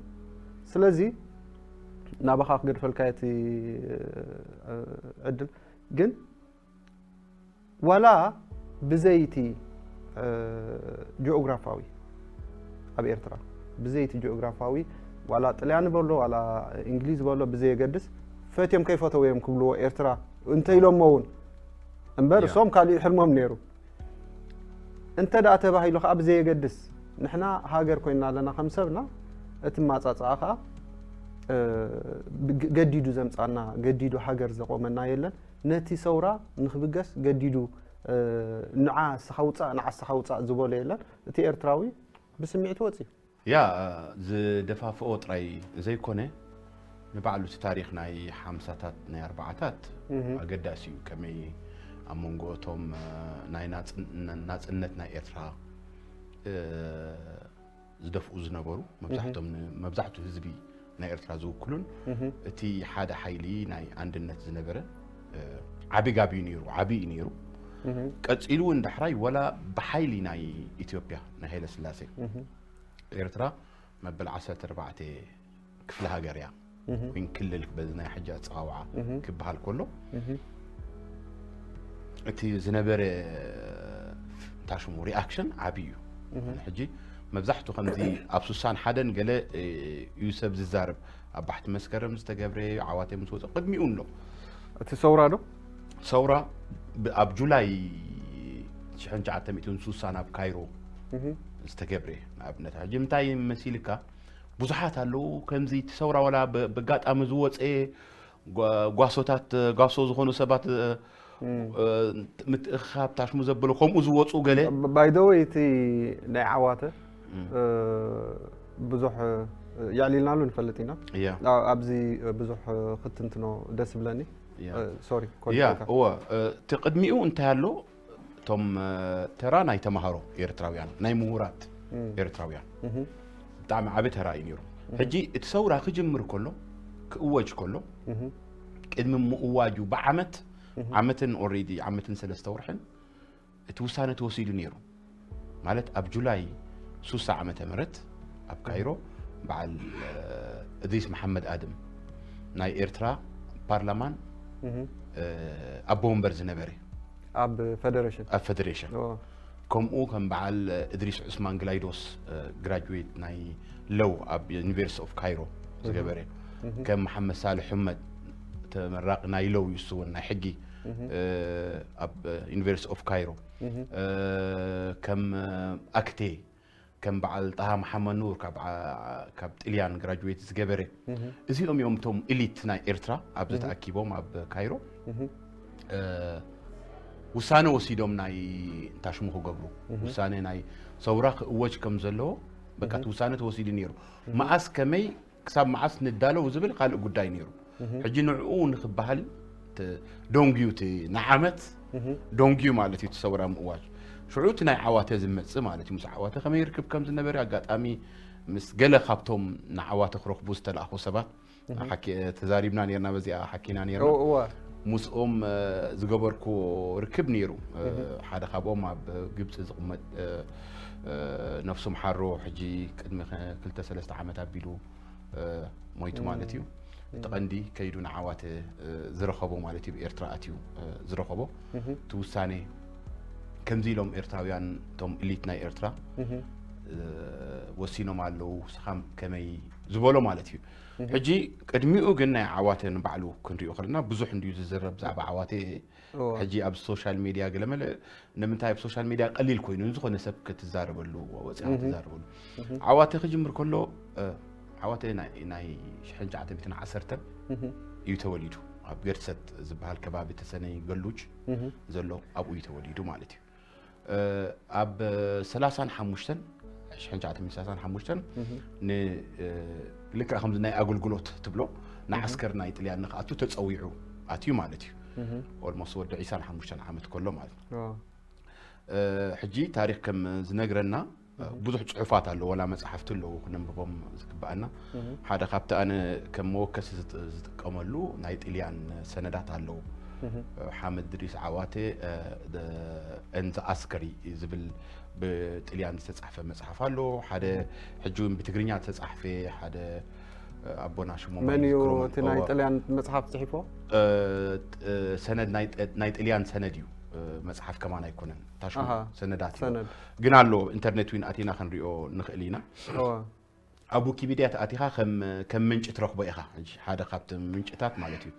ስለዚ ናባኻ ክገድፈልካ እቲ ዕድል ግን ዋላ ብዘይቲ ጂኦግራፋዊ ኣብ ኤርትራ ብዘይቲ ጂኦግራፋዊ ዋላ ጥልያን በሎ ዋላ እንግሊዝ በሎ ብዘየገድስ ፈትዮም ከይፈተው እዮም ክብልዎ ኤርትራ እንተኢሎሞ እውን እምበር እሶም ካሊእ ሕልሞም ነይሩ። እንተ ደኣ ተባሂሉ ከዓ ብዘየገድስ ንሕና ሃገር ኮይና ኣለና ከም ሰብና እቲ ማጻጽኣ ከዓ ገዲዱ ዘምጻና ገዲዱ ሃገር ዘቆመና የለን። ነቲ ሰውራ ንክብገስ ገዲዱ ንዓ እስኻ ውጻእ ንዓ እስኻ ውጻእ ዝበሎ የለን። እቲ ኤርትራዊ ብስምዒት ወጺ ያ ዝደፋፍኦ ጥራይ ዘይኮነ ንባዕሉ እቲ ታሪኽ ናይ ሓምሳታት ናይ ኣርባዓታት ኣገዳሲ እዩ። ከመይ ኣብ መንጎ እቶም ናይ ናጽነት ናይ ኤርትራ ዝደፍኡ ዝነበሩ መብዛሕቶም መብዛሕቱ ህዝቢ ናይ ኤርትራ ዝውክሉን እቲ ሓደ ሓይሊ ናይ ኣንድነት ዝነበረ ዓቢ ጋብ እዩ ነይሩ፣ ዓቢ እዩ ነይሩ። ቀጺሉ እውን ዳሕራይ ወላ ብሓይሊ ናይ ኢትዮጵያ ናይ ሃይለ ስላሴ ኤርትራ መበል ዓሰርተ ኣርባዕተ ክፍለ ሃገር እያ ወይ ክልል በዚ ናይ ሕጂ ኣጸዋውዓ ክበሃል ከሎ እቲ ዝነበረ ታሽሙ ሪኣክሽን ዓቢ እዩ። ሕጂ መብዛሕቱ ከምዚ ኣብ ሱሳን ሓደን ገለ እዩ ሰብ ዝዛረብ ኣብ ባሕቲ መስከረም ዝተገብረ ዓዋተ ምስ ወፀ ቅድሚኡ ኣሎ እቲ ሰውራ ዶ ሰውራ ኣብ ጁላይ ሽሕን ትሽዓተ ሚእትን ሱሳን ኣብ ካይሮ ዝተገብረ ንኣብነት ሕጂ እንታይ መሲልካ ብዙሓት ኣለዉ ከምዚ እቲ ሰውራ ወላ ብጋጣሚ ዝወፀ ጓሶታት ጓሶ ዝኾኑ ሰባት ምትእኻብ ታሽሙ ዘበሎ ከምኡ ዝወፁ ገለ ባይደወይ እቲ ናይ ዓዋተ ብዙሕ የዕሊልናሉ ንፈልጥ ኢና ኣብዚ ብዙሕ ክትንትኖ ደስ ብለኒ ሶሪ እወ እቲ ቅድሚኡ እንታይ ኣሎ እቶም ተራ ናይ ተማሃሮ ኤርትራውያን ናይ ምሁራት ኤርትራውያን ብጣዕሚ ዓቢ ተራ እዩ ነይሩ ሕጂ እቲ ሰውራ ክጅምር ከሎ ክእወጅ ከሎ ቅድሚ ምእዋጁ ብዓመት ዓመትን ኦሬዲ ዓመትን ሰለስተ ወርሕን እቲ ውሳነ ተወሲዱ ነይሩ ማለት ኣብ ጁላይ ሱሳ ዓመተ ምህረት ኣብ ካይሮ በዓል እድሪስ መሓመድ ኣድም ናይ ኤርትራ ፓርላማን ኣቦ ወንበር ዝነበረ ኣብ ፌደሬሽን ኣብ ፌደሬሽን ከምኡ ከም በዓል እድሪስ ዑስማን ግላይዶስ ግራጁዌት ናይ ለው ኣብ ዩኒቨርሲቲ ኦፍ ካይሮ ዝገበረ ከም መሓመድ ሳልሕ ሕመድ ተመራቂ ናይ ለው ይስውን ናይ ሕጊ ኣብ ዩኒቨርሲቲ ኦፍ ካይሮ ከም ኣክቴ ከም በዓል ጣሃ መሓመድ ኑር ካብ ጥልያን ግራጁዌት ዝገበረ እዚኦም እዮም እቶም ኢሊት ናይ ኤርትራ ኣብዚ ተኣኪቦም ኣብ ካይሮ ውሳነ ወሲዶም ናይ እንታይ ሽሙ ክገብሩ ውሳነ ናይ ሰውራ ክእወጅ ከም ዘለዎ በቃ እቲ ውሳነ ተወሲዱ ነይሩ። መዓስ ከመይ ክሳብ መዓስ ንዳለው ዝብል ካልእ ጉዳይ ነይሩ። ሕጂ ንዕኡ ንክበሃል ተ- ደንጉዩ እቲ ንዓመት ደንጉዩ ማለት እዩ እቲ ሰውራ ምእዋጅ። ሽዑ እቲ ናይ ዓዋተ ዝመጽእ ማለት እዩ። ምስ ዓዋተ ከመይ ርክብ ከም ዝነበረ ኣጋጣሚ ምስ ገለ ካብቶም ንዓዋተ ክረኽቡ ዝተላእኹ ሰባት ሓኪ- ተዛሪብና ነርና በዚኣ ሓኪና ነርና እወ። ምስኦም ዝገበርኩ ርክብ ነይሩ ሓደ ካብኦም ኣብ ግብፂ ዝቕመጥ ነፍሱ ምሓሮ ሕጂ ቅድሚ ክልተ ሰለስተ ዓመት ኣቢሉ ሞይቱ ማለት እዩ እቲ ቀንዲ ከይዱ ንዓዋተ ዝረኸቦ ማለት እዩ ኤርትራ ኣትዩ ዝረኸቦ እቲ ውሳኔ ከምዚ ኢሎም ኤርትራውያን እቶም ኢሊት ናይ ኤርትራ እ፣ ወሲኖም ኣለዉ፣ ስኻም ከመይ ዝበሎ ማለት እዩ። ሕጂ ቅድሚኡ ግን ናይ ዓዋተ ንባዕሉ ክንሪኦ ከለና ብዙሕ እንድዩ ዝዝረብ ብዛዕባ ዓዋተ። ሕጂ ኣብ ሶሻል ሜድያ ገለመለ ንምንታይ ኣብ ሶሻል ሜድያ ቀሊል ኮይኑ ንዝኾነ ሰብ ክትዛረበሉ ወፂኻ ክትዛረበሉ። ዓዋተ ክጅምር ከሎ፣ እ፣ ዓዋተ ናይ ናይ ሽሕን ትሽዓተ ሚእትን ዓሰርተን እዩ ተወሊዱ። ኣብ ገርሰት ዝበሃል ከባቢ ተሰነይ ገሉጅ ዘሎ ኣብኡ እዩ ተወሊዱ ማለት እዩ። እ፣ ኣብ ሰላሳን ሓሙሽተን፣ ሽሕን ትሽዓተ ሚእትን ሰላሳን ሓሙሽተን ን፣ እ፣ ልክዕ ከምዚ ናይ ኣገልግሎት ትብሎ ንዓስከር ናይ ጥልያን ንክኣቱ ተፀዊዑ ኣትዩ ማለት እዩ። ኦልሞስት ወዲ ዒስራን ሓሙሽተን ዓመት ከሎ ማለት ነው። እ፣ ሕጂ ታሪኽ ከም ዝነግረና ብዙሕ ጽሑፋት ኣለዉ፣ ወላ መጽሓፍቲ ኣለዉ ክነንብቦም ዝግብኣና። ሓደ ካብቲ ኣነ ከም መወከሲ ዝጥ-፣ ዝጥቀመሉ ናይ ጥልያን ሰነዳት ኣለዉ። ሓመድ ድሪስ ዓዋተ፣ እ፣ ደ-፣ ኤን ዘ ኣስከሪ ዝብል ብጥልያን ዝተጻሕፈ መጽሓፍ ኣሎ። ሓደ ሕጂ እውን ብትግርኛ ዝተጻሕፈ ሓደ፣ እ፣ ኣቦና ሽሞም መን እዩ ኣይዝክሮምን። እቲ ናይ እወ። ጥልያን መጽሓፍ ጽሒፎ? እ፣ ጥ-፣ ሰነድ ናይ ጥ-፣ ናይ ጥልያን ሰነድ እዩ። እ፣ መጽሓፍ ከማን ኣይኮነን። ታሽሙ ኣሃ። ሰነዳት እዩ። ሰነድ። ግን ኣሎ፣ ኢንተርኔት እውን ኣቲና ክንሪኦ ንኽእል ኢና። እወ። ኣብ ዊኪፒድያ ተኣቲኻ ከም፣ ከም ምንጪ ትረኽቦ ኢኻ። ሕጂ ሓደ ካብቲ ምንጭታት ማለት እዩ።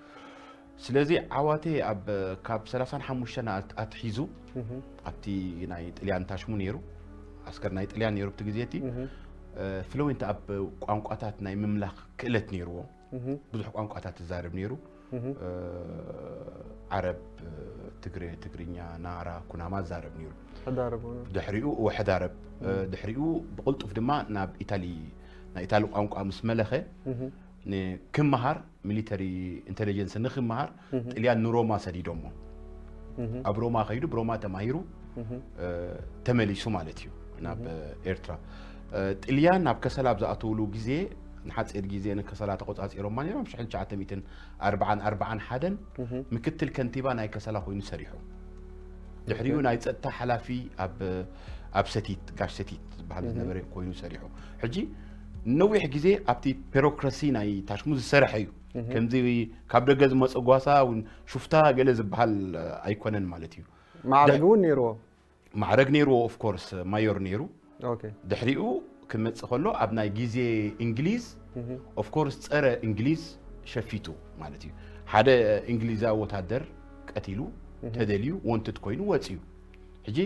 ስለዚ ዓዋተ ኣብ፣ ካብ ሰላሳን ሓሙሽተን ኣት-፣ ኣትሒዙ ኣብቲ ናይ ጥልያን ታሽሙ ነይሩ፣ ዓስከር ናይ ጥልያን ነይሩ ኣብቲ ግዜ እቲ፣ እ፣ ፍሉዌንት ኣብ ቋንቋታት ናይ ምምላኽ ክእለት ነይርዎ። ብዙሕ ቋንቋታት ትዛረብ ነይሩ። እ፣ ዓረብ፣ እ፣ ትግረ፣ ትግርኛ፣ ናራ፣ ኩናማ ዝዛረብ ነይሩ። ሕዳረብ እውን። ድሕሪኡ፣ እወ፣ ሕዳረብ። እ፣ ድሕሪኡ ብቕልጡፍ ድማ ናብ ኢታሊ፣ ናይ ኢታሊ ቋንቋ ምስ መለኸ፣ ንክመሃር፣ ሚሊተሪ ኢንተሊጀንስ ንክመሃር፣ ጥልያን ንሮማ ሰዲዶሞ። ኣብ ሮማ ከይዱ፣ ብሮማ ተማሂሩ፣ እ፣ ተመሊሱ ማለት እዩ ናብ ኤርትራ። እ፣ ጥልያን ናብ ከሰላ ኣብ ዝኣተውሉ ግዜ፣ ንሓጺር ግዜ ንከሰላ ተቆጻጺሮማ ነይሮም። ሽሕን ትሽዓተ ሚእትን ኣርባዓን ኣርባዓን ሓደን ምክትል ከንቲባ ናይ ከሰላ ኮይኑ ሰሪሑ። ድሕሪኡ ናይ ጸጥታ ሓላፊ ኣብ፣ ኣብ ሰቲት፣ ጋሽ ሰቲት ዝበሃል ዝነበረ ኮይኑ ሰሪሑ። ሕጂ ነዊሕ ግዜ ኣብቲ ቢሮክራሲ ናይ ታሽሙ ዝሰርሐ እዩ። ከምዚ ካብ ደገ ዝመጸ ጓሳ እውን ሹፍታ ገለ ዝበሃል ኣይኮነን ማለት እዩ። ማዕረግ እውን ነይርዎ። ማዕረግ ነይርዎ፣ ኦፍ ኮርስ ማዮር ነይሩ። ኦኬ። ድሕሪኡ ክመጽእ ከሎ ኣብ ናይ ግዜ እንግሊዝ፣ ኦፍ ኮርስ ጸረ እንግሊዝ ሸፊቱ ማለት እዩ። ሓደ እንግሊዛዊ ወታደር ቀቲሉ ተደልዩ፣ ወንትድ ኮይኑ ወጽዩ። ሕጂ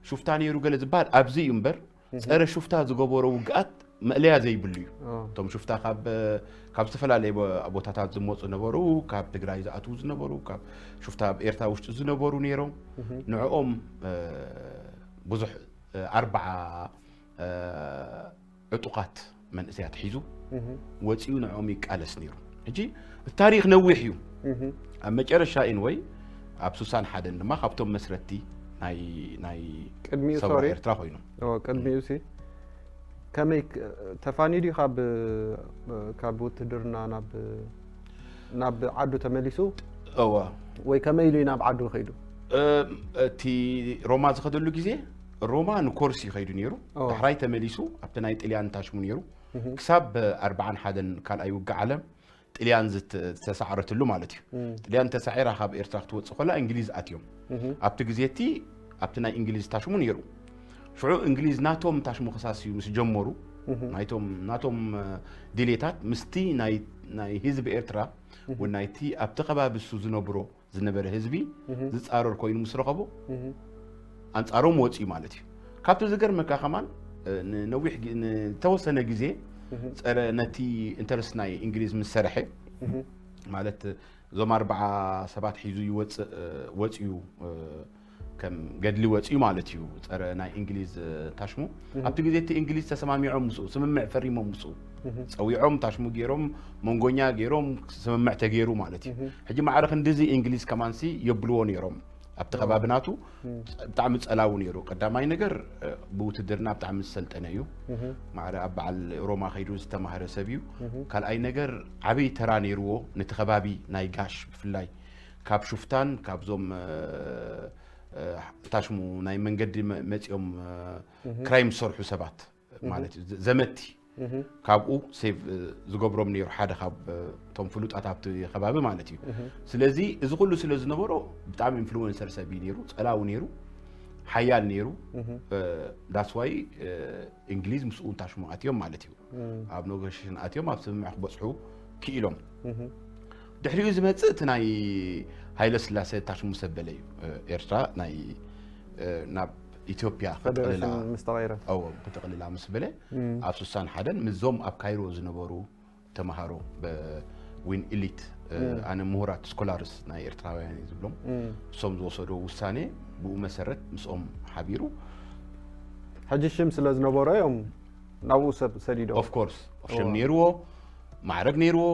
ሹፍታ ነይሩ ገለ ዝበሃል ኣብዚ እዩ እምበር፣ ጸረ ሹፍታ ዝገበሮ ውግኣት መእለያ ዘይብሉ እዩ። ኦ። እቶም ሹፍታ ካብ፣ ካብ ዝተፈላለየ ቦ-፣ ቦታታት ዝመጹ ነበሩ፣ ካብ ትግራይ ዝኣትዉ ዝነበሩ፣ ካብ ሹፍታ ኣብ ኤርትራ ውሽጢ ዝነበሩ ነይሮም። ንዕኦም፣ እ፣ ብዙሕ፣ እ፣ ኣርባዓ፣ እ፣ ዕጡቓት መንእሰያት ሒዙ ወጺኡ ንዕኦም ይቃለስ ነይሩ። ሕጂ እቲ ታሪኽ ነዊሕ እዩ። ኣብ መጨረሻ ኤንወይ ኣብ ስሳን ሓደን ድማ ካብቶም መስረትቲ ናይ፣ ናይ ቅድሚኡ፣ ሰውራ ሶሪ። ኤርትራ ኮይኑ። ኦ፣ ቅድሚኡ ሲ ከመይ ክ-፣ ተፋኒዩ ድዩ ካብ፣ ካብ ውትድርና ናብ፣ ናብ ዓዱ ተመሊሱ? እወ። ወይ ከመይ ኢሉ እዩ ናብ ዓዱ ከይዱ? እ፣ እቲ ሮማ ዝኸደሉ ግዜ ሮማ ንኮርስ እዩ ከይዱ ነይሩ። ኦ። ዳሕራይ ተመሊሱ ኣብቲ ናይ ጥልያን ታሽሙ ነይሩ። ክሳብ ኣርባዓን ሓደን ካልኣይ ውግእ ዓለም ጥልያን ዝት-፣ ዝተሳዕረትሉ ማለት እዩ። ጥልያን ተሳዒራ ካብ ኤርትራ ክትወጽእ ከላ እንግሊዝ ኣትዮም። ኣብቲ ግዜ እቲ ኣብቲ ናይ እንግሊዝ ታሽሙ ነይሩ። ሽዑ እንግሊዝ ናቶም ታሽሙ ከሳስዩ ምስ ጀመሩ፣ ናይቶም፣ ናቶም፣ እ፣ ድሌታት ምስቲ ናይ፣ ናይ ህዝቢ ኤርትራ ወይ ናይቲ ኣብቲ ከባቢ እሱ ዝነብሮ ዝነበረ ህዝቢ ዝጻረር ኮይኑ ምስ ረኸቦ ኣንጻሮም ወጽዩ ማለት እዩ። ካብቲ ዝገርመካ ከማን፣ እ፣ ንነዊሕ ግ-፣ ንተወሰነ ግዜ ጸረ ነቲ ኢንተረስት ናይ እንግሊዝ ምስ ሰርሐ፣ ማለት እዞም ኣርባዓ ሰባት ሒዙ ይወጽእ፣ እ፣ ወጽዩ፣ እ፣ ከም ገድሊ ወጽዩ ማለት እዩ። ጸረ ናይ እንግሊዝ፣ እ፣ ታሽሙ ኣብቲ ግዜ እቲ እንግሊዝ ተሰማሚዖም ምስኡ፣ ስምምዕ ፈሪሞም ምስኡ። ጸዊዖም፣ ታሽሙ ገይሮም፣ መንጎኛ ገይሮም፣ ስምምዕ ተገይሩ ማለት እዩ። ሕጂ ማዕረ ክንድዚ እንግሊዝ ከማንሲ የብልዎ ነይሮም። ኣብቲ ከባቢ ናቱ ብጣዕሚ ጸላዊ ነይሩ። ቀዳማይ ነገር፣ እ፣ ብውትድርና ብጣዕሚ ዝሰልጠነ እዩ። ማዕረ ኣብ በዓል ሮማ ከይዱ ዝተማህረ ሰብ እዩ። ካልኣይ ነገር ዓብይ ተራ ነይርዎ ነቲ ከባቢ ናይ ጋሽ ብፍላይ ካብ ሹፍታን ካብዞም፣ እ፣ እ፣ ታሽሙ ናይ መንገዲ መ-፣ መጺኦም፣ እ፣ ክራይም ዝሰርሑ ሰባት ማለት እዩ። ዘ-፣ ዘመቲ ካብኡ ሴቭ፣ እ፣ ዝገብሮም ነይሩ ሓደ ካብ፣ እ፣ እቶም ፍሉጣት ኣብቲ ከባቢ ማለት እዩ። ስለዚ እዚ ኩሉ ስለ ዝነበሮ ብጣዕሚ ኢንፍሉዌንሰር ሰብ እዩ ነይሩ፣ ጸላዊ ነይሩ። ሓያል ነይሩ። ዳስዋይ እንግሊዝ ምስኡ እንታሽሙ ኣትዮም ማለት እዩ። ኣብ ኔጎሽሽን ኣትዮም ኣብ ስምምዕ ክበፅሑ ክኢሎም። ድሕሪኡ ዝመፅእ እቲ ናይ ሃይለ ስላሴ ታሽሙ ሰበለ እዩ። ኤርትራ ናይ ናብ ኢትዮጵያ ክጥቕልላ ምስ ተቐይረ ክጥቕልላ ምስ በለ ኣብ ስሳን ሓደን ምስዞም ኣብ ካይሮ ዝነበሩ ተምሃሮ ዊን ኢሊት ኣነ ምሁራት ስኮላርስ ናይ ኤርትራውያን እዩ ዝብሎም እሶም ዝወሰዶ ውሳኔ ብኡ መሰረት ምስኦም ሓቢሩ ሕጂ ሽም ስለ ዝነበሮ እዮም ናብኡ ሰብ ሰዲዶ ኦፍኮርስ ሽም ነይርዎ ማዕረግ ነይርዎ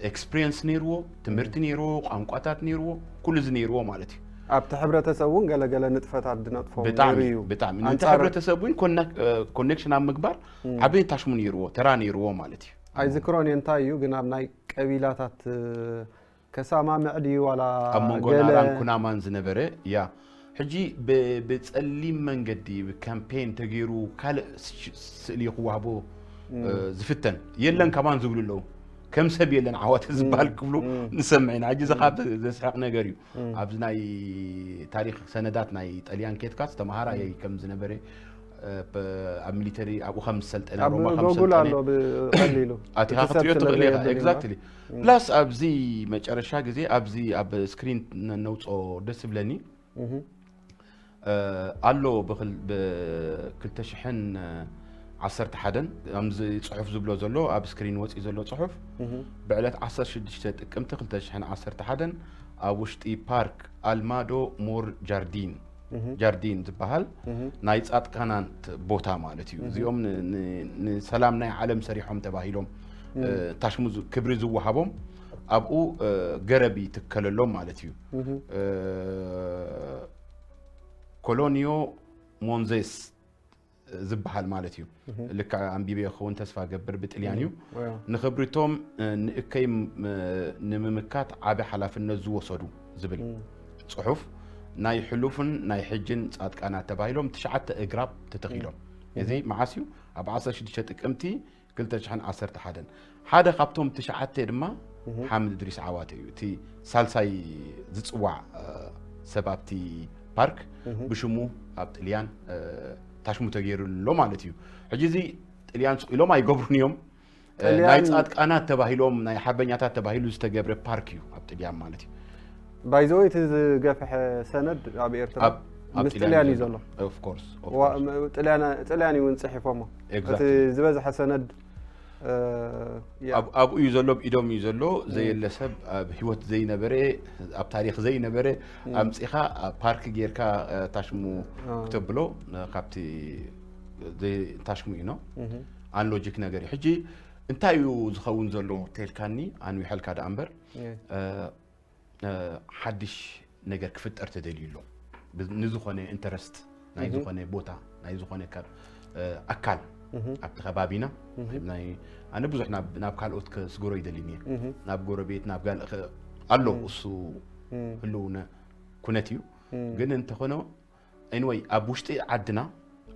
ኤክስፒሪየንስ ነይርዎ ትምህርቲ ነይርዎ ቋንቋታት ነይርዎ ኩሉ እዚ ነይርዎ ማለት እዩ ኣብቲ ሕብረተሰብ እውን ገለገለ ንጥፈታት ዝነጥፎም ብጣዕሚ ነይሩ እዩ ብጣዕሚ ነቲ ኣንጻር- ሕብረተሰብ እውን ኮኔክሽን ኣብ ምግባር ዓብይ ታሽሙ ነይርዎ ተራ ነይርዎ ማለት እዩ ኣይዝክሮን እየ እንታይ እዩ ግን ኣብ ናይ ቀቢላታት እ፣ ከሳማምዕ ድዩ ዋላ ኣብ መንጎ ገለ- ናራን ኩናማን ዝነበረ ያ ሕጂ ብ- ብፀሊም መንገዲ ብካምፔን ተገይሩ ካልእ ስ- ስእሊ ክዋህቦ እ፣ ዝፍተን የለን ከማን ዝብሉ ኣለዉ ከም ሰብ የለን ዓዋተ ዝበሃል ክብሉ ንሰምዕ ኢና ሕጂ እዚ ካብ ዘስሕቕ ነገር እዩ ኣብዚ ናይ ታሪክ ሰነዳት ናይ ጠልያን ኬትካስ ተምሃራይ ከም ዝነበረ እ፣ ብ- ኣብ ሚሊተሪ ኣብኡ ከም ዝሰልጠነ ኣብ ሮማ ከም ጎጉል ኣሎ ዝሰልጠነ ብቐሊሉ ኣቲኻ እቲ ሰብ ክትሪኦ ስለ ትኽእል ኢኻ ዘየድሊ ኤግዛክትሊ ፕላስ ኣብዚ መጨረሻ ግዜ ኣብዚ ኣብ ስክሪን ነውፅኦ ደስ ዝብለኒ እህ። እ፣ ኣሎ ብክል- ብ ክልተ ሽሕን ዓሰርተ ሓደን ከምዚ ፅሑፍ ዝብሎ ዘሎ ኣብ ስክሪን ወፂኡ ዘሎ ፅሑፍ ብዕለት ዓሰርተ ሽዱሽተ ጥቅምቲ ክልተ ሽሕን ዓሰርተ ሓደን ኣብ ውሽጢ ፓርክ ኣልማዶ ሞር ጃርዲን ጃርዲን ዝበሃል ናይ ጻድቃናት ቦታ ማለት እዩ እዚኦም ን- ን- ንሰላም ናይ ዓለም ሰሪሖም ተባሂሎም እ፣ ታሽሙ ዝ- ክብሪ ዝወሃቦም ኣብኡ እ፣ ገረብ ይትከለሎም ማለት እዩ እ፣ ኮሎኒዮ ሞንዜስ ዝበሃል ማለት እዩ ልክዕ ኣንቢበ ክኸውን ተስፋ ገብር ብጥልያን እዩ ንክብሪቶም ንእከይ ንምምካት ዓቢ ሓላፍነት ዝወሰዱ ዝብል ጽሑፍ ናይ ሕሉፍን ናይ ሕጅን ጻድቃናት ተባሂሎም ትሽዓተ እግራብ ተተኺሎም እዚ መዓስ እዩ ኣብ ዓሰርተ ሽዱሽተ ጥቅምቲ ክልተ ሽሕን ዓሰርተ ሓደን ሓደ ካብቶም ትሽዓተ ድማ ሓምድ እድሪስ ዓዋተ እዩ እቲ ሳልሳይ ዝፅዋዕ ሰብ ኣብቲ ፓርክ ብሽሙ ኣብ ጥልያን ታሽሙ ተገይሩ ኣሎ ማለት እዩ ሕጂ እዚ ጥልያን ስቕ ኢሎም ኣይገብሩን እዮም ናይ ፃድቃናት ተባሂሎም ናይ ሓርበኛታት ተባሂሉ ዝተገብረ ፓርክ እዩ ኣብ ጥልያን ማለት እዩ ባይዘወይ እቲ ዝገፍሐ ሰነድ ኣብ ኤርትራ ምስ ጥልያን እዩ ዘሎ ጥልያን እዩ እውን ፅሒፎሞ እቲ ዝበዝሐ ሰነድ ኣብኡ እዩ ዘሎ ኢዶም እዩ ዘሎ ዘየለ ሰብ ኣብ ህይወት ዘይነበረ ኣብ ታሪክ ዘይነበረ ኣምፂኻ ኣብ ፓርክ ጌርካ ታሽሙ ክተብሎ ካብቲ ታሽሙ እዩ ነው ኣን ሎጂክ ነገር እዩ ሕጂ እንታይ እዩ ዝኸውን ዘሎ ተልካኒ ኣንዊሐልካ ደኣ እምበር ሓድሽ ነገር ክፍጠር ተደልዩ ኣሎ ንዝኾነ ኢንተረስት ናይ ዝኾነ ቦታ ናይ ዝኾነ ካብ ኣካል ኣብቲ ከባቢና ኣነ ብዙሕ ናብ ካልኦት ከስግሮ ይደሊኒ እየ ናብ ጎረቤት ናብ ጋል ኣሎ እሱ ህልው ኩነት እዩ ግን እንተኾነ ኤንወይ ኣብ ውሽጢ ዓድና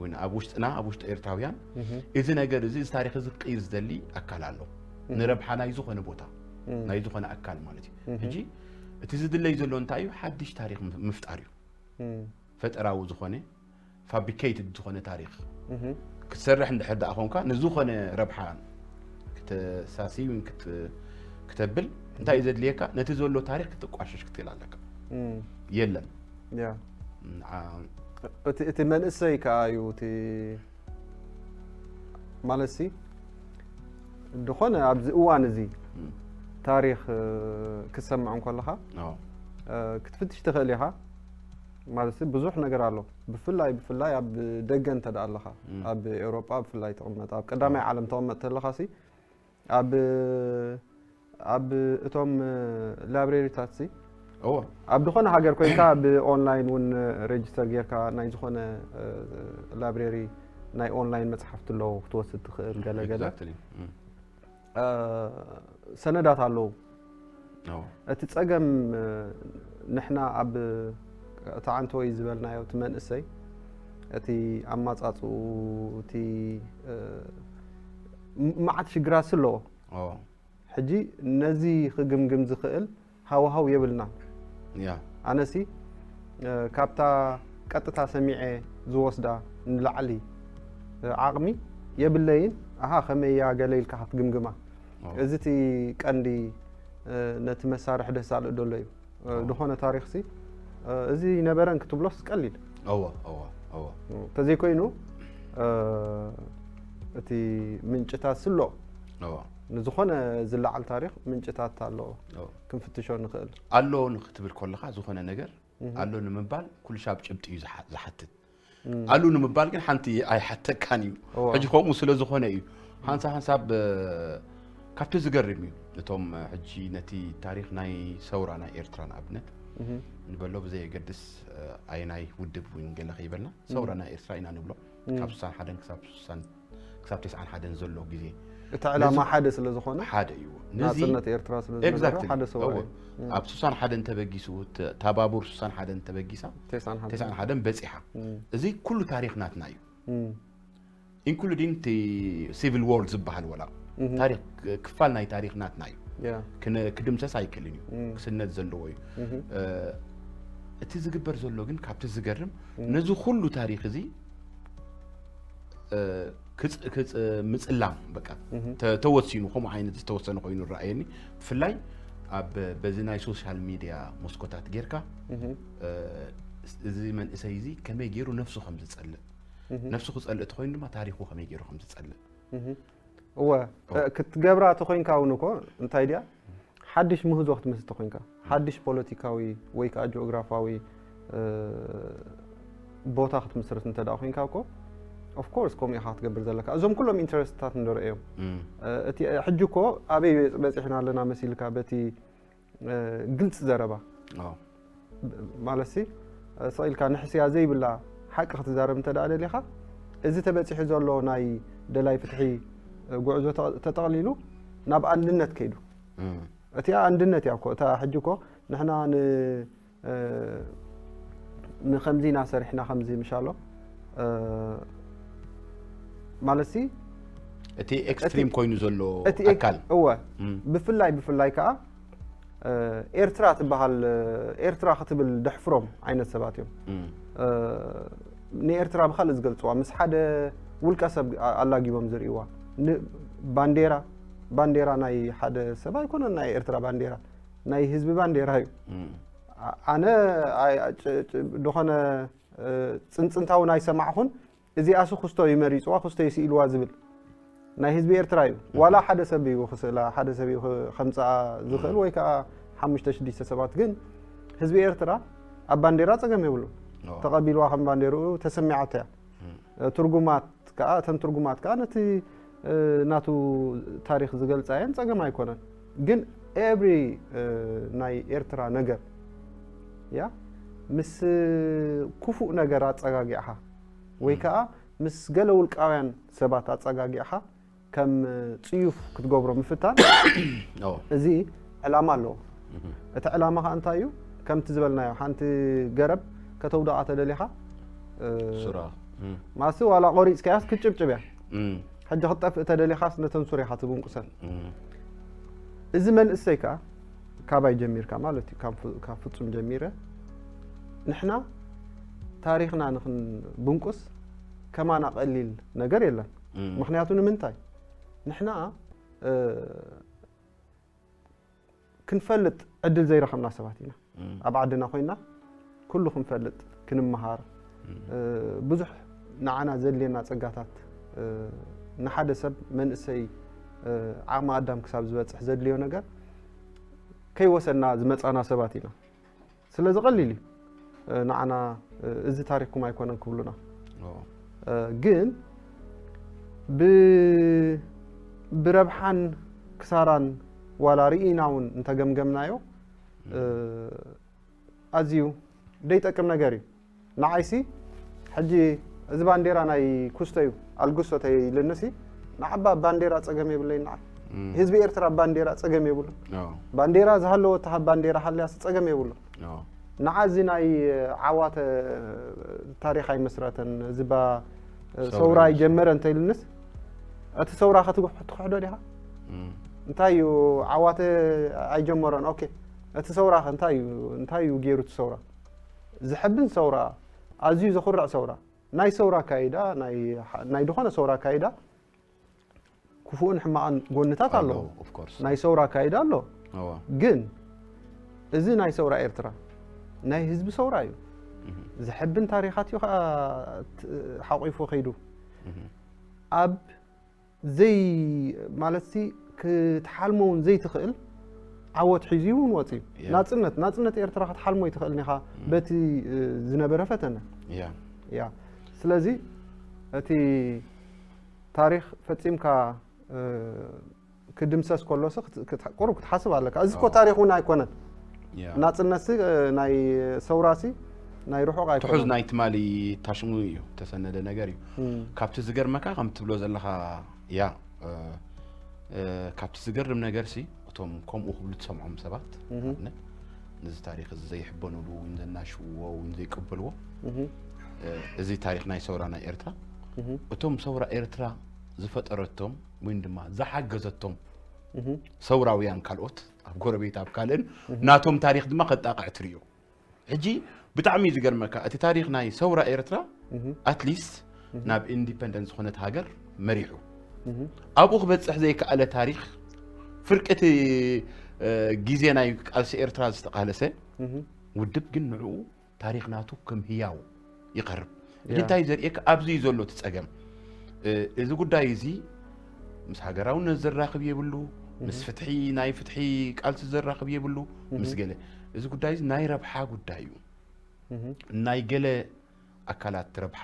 ወይ ኣብ ውሽጥና ኣብ ውሽጢ ኤርትራውያን እዚ ነገር እዚ እዚ ታሪክ እዚ ክቅይር ዝደሊ ኣካል ኣሎ ንረብሓ ናይ ዝኾነ ቦታ ናይ ዝኾነ ኣካል ማለት እዩ ሕጂ እቲ ዝድለይ ዘሎ እንታይ እዩ ሓድሽ ታሪክ ምፍጣር እዩ ፈጠራዊ ዝኾነ ፋብሪኬትድ ዝኾነ ታሪክ ክትሰርሕ እንድሕር ደኣ ኮንካ ንዝኾነ ረብሓ ክተሳስይ ክተብል እንታይ እዩ ዘድልየካ ነቲ ዘሎ ታሪክ ክትቋሸሽ ክትክእል ኣለካ የለን እቲ መንእሰይ ከዓ እዩ እቲ ማለት ሲ ድኾነ ኣብዚ እዋን እዚ ታሪክ ክሰምዕ እንከለኻ ክትፍትሽ ትኽእል ኢኻ ማለት ብዙሕ ነገር ኣሎ ብፍላይ ብፍላይ ኣብ ደገ እንተ ኣለኻ ኣብ ኤውሮጳ ብፍላይ ትቕመጥ ኣብ ቀዳማይ ዓለም ተቕመጥ ተለኻ ሲ ኣብ ኣብ እቶም ላይብሬሪታት ሲ እዎ ኣብ ዝኾነ ሃገር ኮይንካ ብኦንላይን እውን ሬጅስተር ጌርካ ናይ ዝኾነ ላይብሬሪ ናይ ኦንላይን መፅሓፍቲ ኣለዉ ክትወስድ ትኽእል ገለገለ Exactly. እም። ሰነዳት ኣለዉ እዎ እቲ ፀገም ንሕና ኣብ እቲ ዓንተወይ ዝበልናዮ እቲ መንእሰይ እቲ ኣማፃፅኡ እቲ መዓት ሽግራት ኣለዎ እዎ ሕጂ ነዚ ክግምግም ዝኽእል ሃዋሃው የብልና ያ ኣነሲ ካብታ ቀጥታ ሰሚዐ ዝወስዳ ንላዕሊ ዓቕሚ የብለይን። ኣሃ ከመይ እያ ገለ ኢልካ ክትግምግማ። እዚ እቲ ቀንዲ ነቲ መሳርሒ ደሳልእ ደሎ እዩ። ዝኾነ ታሪኽሲ እዚ ነበረን ክትብሎስ ቀሊል። እወ እወ እወ ተዘይኮይኑ እቲ ምንጭታት ስሎ እወ ንዝኾነ ዝለዓል ታሪኽ ምንጭታት ኣለዎ እወ ክንፍትሾ ንኽእል። ኣሎ ንክትብል ከለካ ዝኾነ ነገር ኣሎ ንምባል ኩሉ ሻብ ጭብጢ እዩ ዝሓ- ዝሓትት። ኣሉ ንምባል ግን ሓንቲ ኣይሓተካን እዩ። እወ። ሕጂ ከምኡ ስለ ዝኾነ እዩ። ሓንሳ ሓንሳብ እ፣ ካብቲ ዝገርም እዩ። እቶም እ፣ ሕጂ ነቲ ታሪኽ ናይ ሰውራ ናይ ኤርትራ ንኣብነት ንበሎ ብዘየገድስ እ፣ ኣየናይ ውድብ እውን ገለ ከይበልና ሰውራ ናይ ኤርትራ ኢና ንብሎ። ካብ ስሳን ሓደን ክሳብ ስሳን ክሳብ ተስዓን ሓደን ዘሎ ግዜ እቲ ዕላማ ነዚ- ሓደ ስለ ዝኾነ ሓደ እዩ። ነዚ ናጽነት ኤርትራ ስለ ዝነበረ Exactly። ሓደ ሰውራ እወ። እዩ። ኣብ ስሳን ሓደን ተበጊሱ ተ- ታባቡር ስሳን ሓደን ተበጊሳ ተስዓን ሓደን። ተስዓን ሓደን በፂሓ። እም፣ እዚ ኩሉ ታሪኽ ናትና እዩ። እም፣ ኢንክሉዲንግ እቲ ሲቪል ዎር ዝበሃል ወላ እም፣ ታሪኽ ክፋል ናይ ታሪኽ ናትና እዩ። ያ፣ ክነ- ክድምሰስ ኣይክእልን እዩ። እም፣ ክስነድ ዘለዎ እዩ። እም፣ እ፣ እቲ ዝግበር ዘሎ ግን ካብቲ ዝገርም ነዚ ኩሉ ታሪኽ እዚ እ፣ ክጽ- ክጽ- ምጽላም በቃ እም፣ ተ- ተወሲኑ ከምኡ ዓይነት ዝተወሰነ ኮይኑ ረኣየኒ። ብፍላይ ኣብ በዚ ናይ ሶሻል ሚድያ መስኮታት ጌርካ እም፣ እ፣ እዚ መንእሰይ እዚ ከመይ ገይሩ ነፍሱ ከም ዝጸልእ እም፣ ነፍሱ ክጸልእ ተኮይኑ ድማ ታሪኹ ከመይ ገይሩ ከም ዝጸልእ እም። እወ እ፣ ክትገብራ ተኮይንካ እውን እኮ እንታይ ድያ ሓድሽ ምህዞ ክትምስርቲ ኮይንካ ሓድሽ ፖለቲካዊ ወይ ከዓ ጂኦግራፋዊ እ፣ ቦታ ክትምስርት እንተ ደኣ ኮይንካ እኮ ኦፍኮርስ ከምኡ ኢኻ ክትገብር ዘለካ። እዞም ኩሎም ኢንተረስትታት እንዶ ረእዮም እም፣ እ፣ እቲ ሕጂ እኮ ኣበይ በፂሕና ኣለና መሲልካ በቲ እ፣ ግልፂ ዘረባ ኣዎ። ማለት ሲ ስቕ ኢልካ ንሕስያ ዘይብላ ሓቂ ክትዛረብ እንተ ደኣ ደሊኻ እዚ ተበፂሑ ዘሎ ናይ ደላይ ፍትሒ እ፣ ጉዕዞ ተጠቕሊሉ ናብ ኣንድነት ከይዱ እም፣ እቲኣ ኣንድነት እያ እኮ እታ ሕጂ እኮ ንሕና ን እ፣ ንከምዚ ኢና ሰሪሕና ከምዚ ምሻሎ እ፣ ማለት ሲ እቲ ኤክስትሪም ኮይኑ ዘሎ እቲ ኤክ- ኣካል እወ እም፣ ብፍላይ ብፍላይ ከዓ እ፣ ኤርትራ ትበሃል እ፣ ኤርትራ ክትብል ደሕፍሮም ዓይነት ሰባት እዮም እም፣ እ፣ ንኤርትራ ብካልእ ዝገልፅዋ ምስ ሓደ ውልቀ ሰብ ኣ- ኣላጊቦም ዝርእይዋ ን- ባንዴራ ባንዴራ ናይ ሓደ ሰብ ኣይኮነን ናይ ኤርትራ ባንዴራ ናይ ህዝቢ ባንዴራ እዩ እም፣ ኣ- ኣነ ኣይ- ጭ- ጭ- ዝኾነ እ፣ ፅንፅንታውን ኣይሰማዕኹን እዚኣሱ ክስቶ እዩ መሪፅዋ ክስቶ ይስኢልዋ ዝብል ናይ ህዝቢ ኤርትራ እዩ ዋላ ሓደ ሰብ እዩ ክስእላ ሓደ ሰብ እዩ ክ- ከምፅኣ ዝኽእል ወይ ከዓ ሓሙሽተ ሽዱሽተ ሰባት ግን ህዝቢ ኤርትራ ኣብ ባንዴራ ፀገም የብሉ ኣዎ። ተቐቢልዋ ከም ባንዴርኡ ተሰሚዓቶ እያ እም፣ እ፣ ትርጉማት ከዓ እተን ትርጉማት ከዓ ነቲ እ፣ ናቱ ታሪክ ዝገልፃ እየን ፀገም ኣይኮነን ግን ኤቭሪ እ፣ ናይ ኤርትራ ነገር ያ ምስ ክፉእ ነገር ኣፀጋጊዕኻ ወይ ከዓ ምስ ገለ ውልቃውያን ሰባት ኣፀጋጊዕኻ ከም ፅዩፍ ክትገብሮ ምፍታን ኣዎ። እዚ ዕላማ ኣለዎ እቲ ዕላማ ከዓ እንታይ እዩ ከምቲ ዝበልናዮ ሓንቲ ገረብ ከተውድቓ ተደሊኻ እ፣ ሱራ እም፣ ማሲ ዋላ ቆሪፅካያስ ክትጭብጭብ እያ እም፣ ሕጂ ክትጠፍእ ተደሊኻስ ነተን ሱሪኻ ትብንቁሰን እም፣ እዚ መንእሰይ ከዓ ካባይ ጀሚርካ ማለት እዩ ካብ ፍ- ካብ ፍፁም ጀሚረ ንሕና ታሪኽና ንክንብንቁስ ከማና ቀሊል ነገር የለን እም፣ ምክንያቱ ንምንታይ ንሕና እ፣ ክንፈልጥ ዕድል ዘይረኸብና ሰባት ኢና እም፣ ኣብ ዓድና ኮይና ኩሉ ክንፈልጥ ክንመሃር እም፣ እ፣ ብዙሕ ንዓና ዘድልየና ፀጋታት እ፣ ንሓደ ሰብ መንእሰይ እ፣ ዓቕሚ ኣዳም ክሳብ ዝበፅሕ ዘድልዮ ነገር ከይወሰና ዝመፃና ሰባት ኢና ስለዚ ቀሊል እዩ እ፣ ንዓና እ፣ እዚ ታሪክኩም ኣይኮነን ክብሉና ኣዎ። እ፣ ግን ብ- ብረብሓን ክሳራን ዋላ ርኢና እውን እንተገምገምናዮ እ፣ ኣዝዩ ደይጠቅም ነገር እዩ ንዓይሲ ሕጂ እዚ ባንዴራ ናይ ኩስቶ እዩ ኣልግሶ ተይልንሲ ንዓባ ባንዴራ ፀገም የብለይ ንዓ እም፣ ህዝቢ ኤርትራ ባንዴራ ፀገም የብሉ ኣዎ። ባንዴራ ዝሃለወ ተሃብ ባንዴራ ሃልያስ ፀገም የብሉ ኣዎ። ንዓ እዚ ናይ ዓዋተ ታሪኽ ኣይመስረተን እዚ ባ ሰውራ ሰውራ ይመስረተ። ኣይጀመረ እንተኢልንስ እቲ ሰውራ ክትክሕዶ ዲኻ እም፣ እንታይ እዩ ዓዋተ ኣይጀመረን ኦኬ እቲ ሰውራ ከ እንታይ እዩ እንታይ እዩ ገይሩ እቲ ሰውራ ዝሕብን ሰውራ ኣዝዩ ዘኹርዕ ሰውራ፣ ናይ ሰውራ ኣካይዳ፣ ናይ ዝኾነ ሰውራ ኣካይዳ ክፉእን ሕማቕን ጎንታት ኣለዎ። ናይ ሰውራ ኣካይዳ ኣሎ። ግን እዚ ናይ ሰውራ ኤርትራ ናይ ህዝቢ ሰውራ እዩ። ዘሐብን ታሪኻት እዩ ከዓ ሓቂፉ ከይዱ። ኣብ ዘይ ማለት ክትሓልሞ እውን ዘይትኽእል ዓወት ሒዙ እውን ወፅዩ። ናፅነት ናፅነት ኤርትራ ክትሓልሞ ይትኽእል ኒኻ በቲ ዝነበረ ፈተነ። ያ ስለዚ እቲ ታሪኽ ፈፂምካ ክድምሰስ ከሎስ ቁሩብ ክትሓስብ ኣለካ። እዚ እኮ ታሪኽ እውን ኣይኮነን። ናፅነትሲ ናይ ሰውራሲ ናይ ርሑቕ ኣይኮነን። ትሑዝ ናይ ትማሊ ታሽሙ እዩ፣ ተሰነደ ነገር እዩ። ካብቲ ዝገርመካ ከም ትብሎ ዘለኻ ያ ካብቲ ዝገርም ነገር ሲ እቶም ከምኡ ክብሉ ትሰምዖም ሰባት ንኣብነት ነዚ ታሪኽ እዚ ዘይሕበኑሉ ወይ ዘናሽውዎ ወይ ዘይቅበልዎ እዚ ታሪኽ ናይ ሰውራ ናይ ኤርትራ እቶም ሰውራ ኤርትራ ዝፈጠረቶም ወይ ድማ ዝሓገዘቶም ሰውራውያን ካልኦት ኣብ ጎረቤት ኣብ ካልእን ናቶም ታሪኽ ድማ ከጣቕዕ ትርእዮ። ሕጂ ብጣዕሚ እዩ ዝገርመካ እቲ ታሪኽ ናይ ሰውራ ኤርትራ ኣትሊስት ናብ ኢንዲፐንደንት ዝኾነት ሃገር መሪሑ ኣብኡ ክበፅሕ ዘይከኣለ ታሪኽ ፍርቂ እቲ ግዜ ናይ ቃልሲ ኤርትራ ዝተቓለሰ ውድብ ግን ንዕኡ ታሪኽ ናቱ ከም ህያው ይቐርብ። ሕጂ እንታይ ዘርእየካ ኣብዚ እዩ ዘሎ እቲ ፀገም። እዚ ጉዳይ እዚ ምስ ሃገራውነት ዘራኽብ የብሉ፣ ምስ ፍትሒ ናይ ፍትሒ ቃልሲ ዘራኽብ የብሉ ምስ ገለ እዚ ጉዳይ እዚ ናይ ረብሓ ጉዳይ እዩ። ናይ ገለ ኣካላት ረብሓ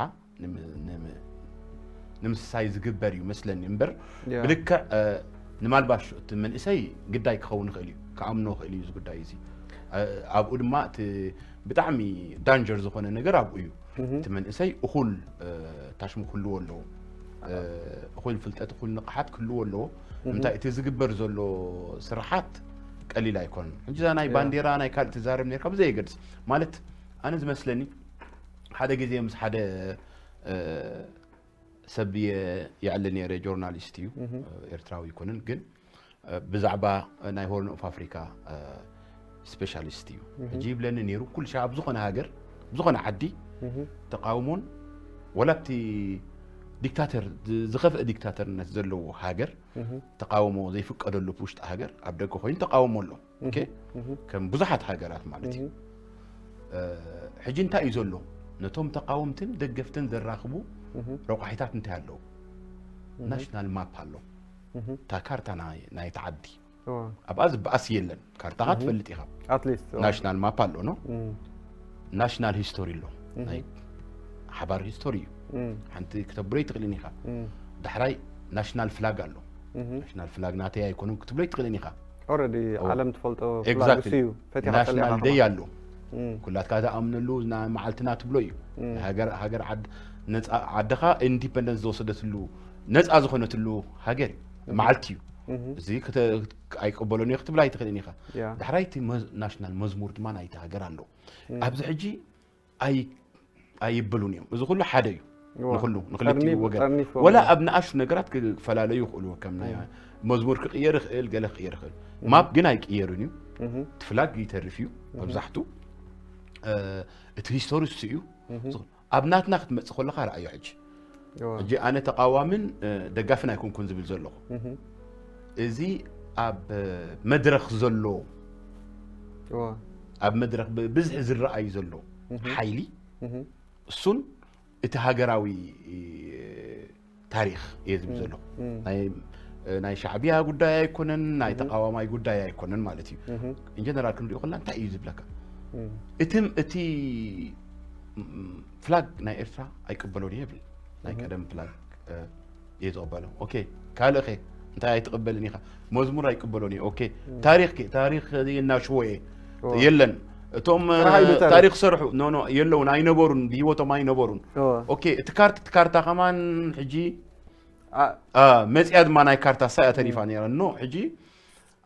ንምስሳይ ዝግበር እዩ መስለኒ እምበር ብልክዕ ንማልባሽ እቲ መንእሰይ ግዳይ ክኸውን ይኽእል እዩ ክኣምኖ ይኽእል እዩ እዚ ጉዳይ እዚ ኣብኡ ድማ እቲ ብጣዕሚ ዳንጀር ዝኾነ ነገር ኣብኡ እዩ እቲ መንእሰይ እኹል ታሽሙ ክህልዎ ኣለዎ እኹል ፍልጠት እኹል ንቕሓት ክህልዎ ኣለዎ እንታይ እቲ ዝግበር ዘሎ ስራሓት ቀሊል ኣይኮነን ሕጂ ናይ ባንዴራ ናይ ካልእ ትዛረብ ነርካ ብዘየገድስ ማለት ኣነ ዝመስለኒ ሓደ ግዜ ምስ ሓደ ሰብ የዕሊ ነይረ ጆርናሊስት እዩ ኤርትራዊ ይኮንን ግን ብዛዕባ ናይ ሆርን ኦፍ ኣፍሪካ ስፔሻሊስት እዩ ሕጂ ይብለኒ ነይሩ ኩል ሻ ኣብ ዝኾነ ሃገር ዝኾነ ዓዲ ተቃውሞን ወላ ኣብቲ ዲክታተር ዝኸፍአ ዲክታተርነት ዘለዎ ሃገር ተቃውሞ ዘይፍቀደሉ ውሽጢ ሃገር ኣብ ደገ ኮይኑ ተቃውሞ ኣሎ ከም ብዙሓት ሃገራት ማለት እዩ ሕጂ እንታይ እዩ ዘሎ ነቶም ተቃወምትን ደገፍትን ዘራኽቡ ረቋሒታት እንታይ ኣለዉ ናሽናል ማፕ ኣሎ እታ ካርታ ናይ ተዓዲ ኣብኣ ዝበኣስ የለን ካርታኻ ትፈልጥ ኢኻ ናሽናል ማፕ ኣሎ ኖ ናሽናል ሂስቶሪ ኣሎ ናይ ሓባር ሂስቶሪ እዩ ሓንቲ ክተብሎ ይትኽእልን ኢኻ ዳሕራይ ናሽናል ፍላግ ኣሎ ናሽናል ፍላግ ናተይ ኣይኮኑን ክትብሎ ይትኽእልን ኢኻ ኦረዲ ዓለም ትፈልጦ ፍላግ እሱ እዩ ፈቲኻ ናሽናል ደይ ኣሎ ኩላትካ ዝኣምነሉ መዓልትና ትብሎ እዩ ሃገር ዓድኻ ኢንዲፐንደንስ ዝወሰደትሉ ነፃ ዝኾነትሉ ሃገር እዩ መዓልቲ እዩ እዚ ኣይቀበሎን እየ ክትብላ ኣይትኽእልን ኢኻ ዳሕራይ እቲ ናሽናል መዝሙር ድማ ናይቲ ሃገር ኣሎ ኣብዚ ሕጂ ኣይብሉን እዮም እዚ ኩሉ ሓደ እዩ ንኩሉ ንክልቲኡ ወገን ወላ ኣብ ንኣሽቱ ነገራት ክፈላለዩ ይኽእሉ ከም ናይ መዝሙር ክቅየር ይኽእል ገለ ክቅየር ይኽእል ማፕ ግን ኣይቅየርን እዩ እቲ ፍላግ ይተርፍ እዩ መብዛሕቱ እቲ ሂስቶሪ እሱ እዩ ኣብ ናትና ክትመፅእ ከለካ ረኣዮ ሕጂ ሕጂ ኣነ ተቃዋምን ደጋፍን ኣይኮንኩን ዝብል ዘለኹ እዚ ኣብ መድረክ ዘሎ ኣብ መድረክ ብብዝሒ ዝረኣዩ ዘሎ ሓይሊ እሱን እቲ ሃገራዊ ታሪክ እየ ዝብል ዘለኹ ናይ ሻዕብያ ጉዳይ ኣይኮነን ናይ ተቃዋማይ ጉዳይ ኣይኮነን ማለት እዩ ኢንጀነራል ክንሪኦ ከላ እንታይ እዩ ዝብለካ እቲ እቲ ፍላግ ናይ ኤርትራ ኣይቅበሎን እየ ይብል ናይ ቀደም ፍላግ እየ ዝቕበሎ ኦኬ ካልእ ኸ እንታይ ኣይትቕበልን ኢኻ መዝሙር ኣይቅበሎን እየ ኦኬ ታሪኽ ከ ታሪኽ የናሽዎ እየ የለን እቶም ታሪኽ ሰርሑ ኖ ኖ የለውን ኣይነበሩን ብሂወቶም ኣይነበሩን ኦኬ እቲ ካርታ እቲ ካርታ ከማን ሕጂ መፅያ ድማ ናይ ካርታ ሳያ ተሪፋ ነይራ ኖ ሕጂ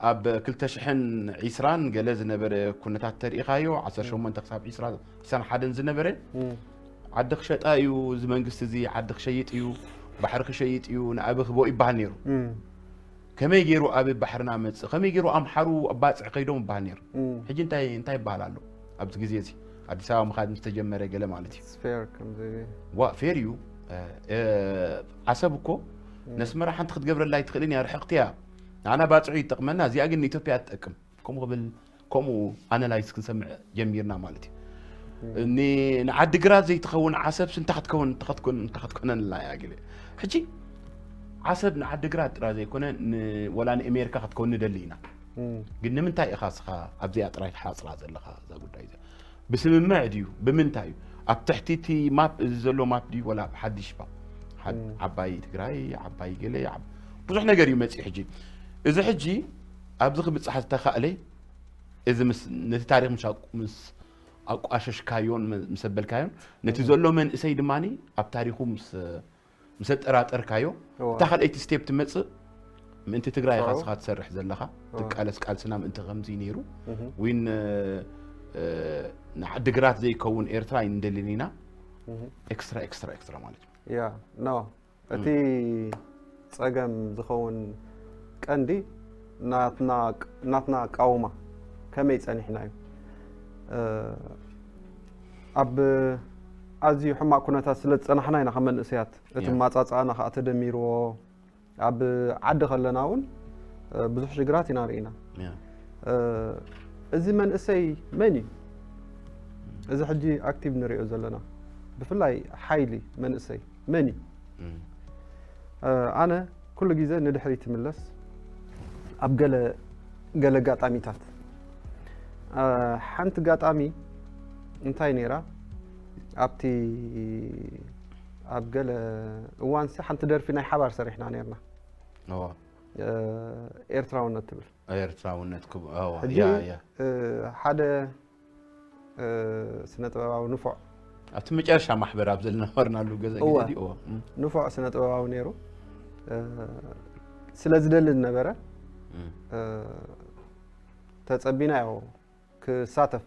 ኣብ ክልተ ሽሕን ዒስራን ገለ ዝነበረ ኩነታት ተሪኢኻዮ ዓሰርተ ሸሞንተ ክሳብ ዒስራን ሓደን ዝነበረ ዓዲ ክሸጣ እዩ እዚ መንግስቲ እዚ ዓዲ ክሸይጥ እዩ ባሕሪ ክሸይጥ እዩ ንኣበ ክቦ ይበሃል ነይሩ ከመይ ገይሩ ኣብ ባሕርና መፅእ ከመይ ገይሩ ኣምሓሩ ኣባፅዕ ከይዶም ይበሃል ነይሩ ሕጂ እንታይ እንታይ ይበሃል ኣሎ ኣብዚ ግዜ እዚ ኣዲስ ኣበባ ምኻድ ምስ ተጀመረ ገለ ማለት እዩ። ፌር ከምዚ ዋ ፌር እዩ። እ፣ እ፣ ዓሰብ እኮ ነስመራ ሓንቲ ክትገብረላ ኣይትኽእልን እያ፣ ርሕቕቲ እያ። ንዓና ባፅዑ ይጠቕመና፣ እዚኣ ግን ንኢትዮጵያ ትጠቅም። ከምኡ ክብል ከምኡ ኣናላይዝ ክንሰምዕ ጀሚርና ማለት እዩ። ን- ንዓዲ ግራት ዘይትኸውን ዓሰብ ስንታ ክትከውን እንታ ክትኮን እንታ ክትኮነንላ እያ ገለ። ሕጂ ዓሰብ ንዓዲ ግራት ጥራይ ዘይኮነ ን- ወላ ንኣሜሪካ ክትከውን ንደሊ ኢና። ግን ንምንታይ ኢኻ እስኻ ኣብዚኣ ጥራይ ትሓፅራ ዘለኻ እዛ ጉዳይ እዚኣ? ብስምምዕ ድዩ ብምንታይ እዩ? ኣብ ትሕቲ እቲ ማፕ እዚ ዘሎ ማፕ ድዩ ወላ ኣብ ሓድሽ ማፕ? ሓድ- ዓባይ ትግራይ ዓባይ ገለ ዓብ- ብዙሕ ነገር እዩ መፅኡ። ሕጂ እዚ ሕጂ ኣብዚ ክብፃሕ ዝተኻእለ እዚ ምስ ነቲ ታሪክ ምስ ኣቁ- ምስ ኣቋሸሽካዮን መ- ምስ ኣበልካዮን ነቲ ዘሎ መንእሰይ ድማ ኣብ ታሪኩ ምስ ምስ ኣጠራጠርካዮ እዋ። እታ ካልኣይቲ ስቴፕ ትመፅእ ምእንቲ ትግራይ ኢኻ ሰው። እስኻ ትሰርሕ ዘለኻ እዋ። ትቃለስ ቃልስና ምእንቲ ከምዚ ነይሩ እህ። ዊን ንዓዲ ግራት ዘይከውን ኤርትራ ይንደልን ኢና እህ። ኤክስትራ ኤክስትራ ኤክስትራ ማለት እዩ። ያ ኖ እቲ ጸገም ዝኸውን ቀንዲ ናትና ናትና ኣቃውማ ከመይ ጸኒሕና እዩ። እ፣ ኣብ ኣዝዩ ሕማቕ ኩነታት ስለ ዝጸናሕና ኢና ከም መንእሰያት እቲ ያ። ማጻጻእና ከኣ ተደሚርዎ ኣብ ዓዲ ከለና እውን እ፣ ብዙሕ ሽግራት ኢና ርኢና። ያ። እ፣ እዚ መንእሰይ መን እዩ? እዚ ሕጂ ኣክቲቭ ንሪኦ ዘለና ብፍላይ ሓይሊ መንእሰይ መን እዩ? እም። እ፣ ኣነ ኩሉ ግዜ ንድሕሪት ትምለስ ኣብ ገለ ገለ ኣጋጣሚታት እ፣ ሓንቲ ኣጋጣሚ እንታይ ነይራ ኣብቲ ኣብ ገለ እዋንሲ ሓንቲ ደርፊ ናይ ሓባር ሰሪሕና ነርና እዋ። እ፣ ኤርትራውነት ትብል ኤርትራውነት ክብ- እዋ፣ ሕጂ ያ፣ ያ። እ፣ ሓደ እ፣ ስነ ጥበባዊ ንፉዕ ኣብቲ መጨረሻ ማሕበር ኣብ ዝነበርናሉ ገዛ እዋ። ግዜ እዎ። እም፣ ንፉዕ ስነ ጥበባዊ ነይሩ እ፣ ስለ ዝደሊ ዝነበረ እም። እ፣ ተጸቢናዮ ክሳተፍ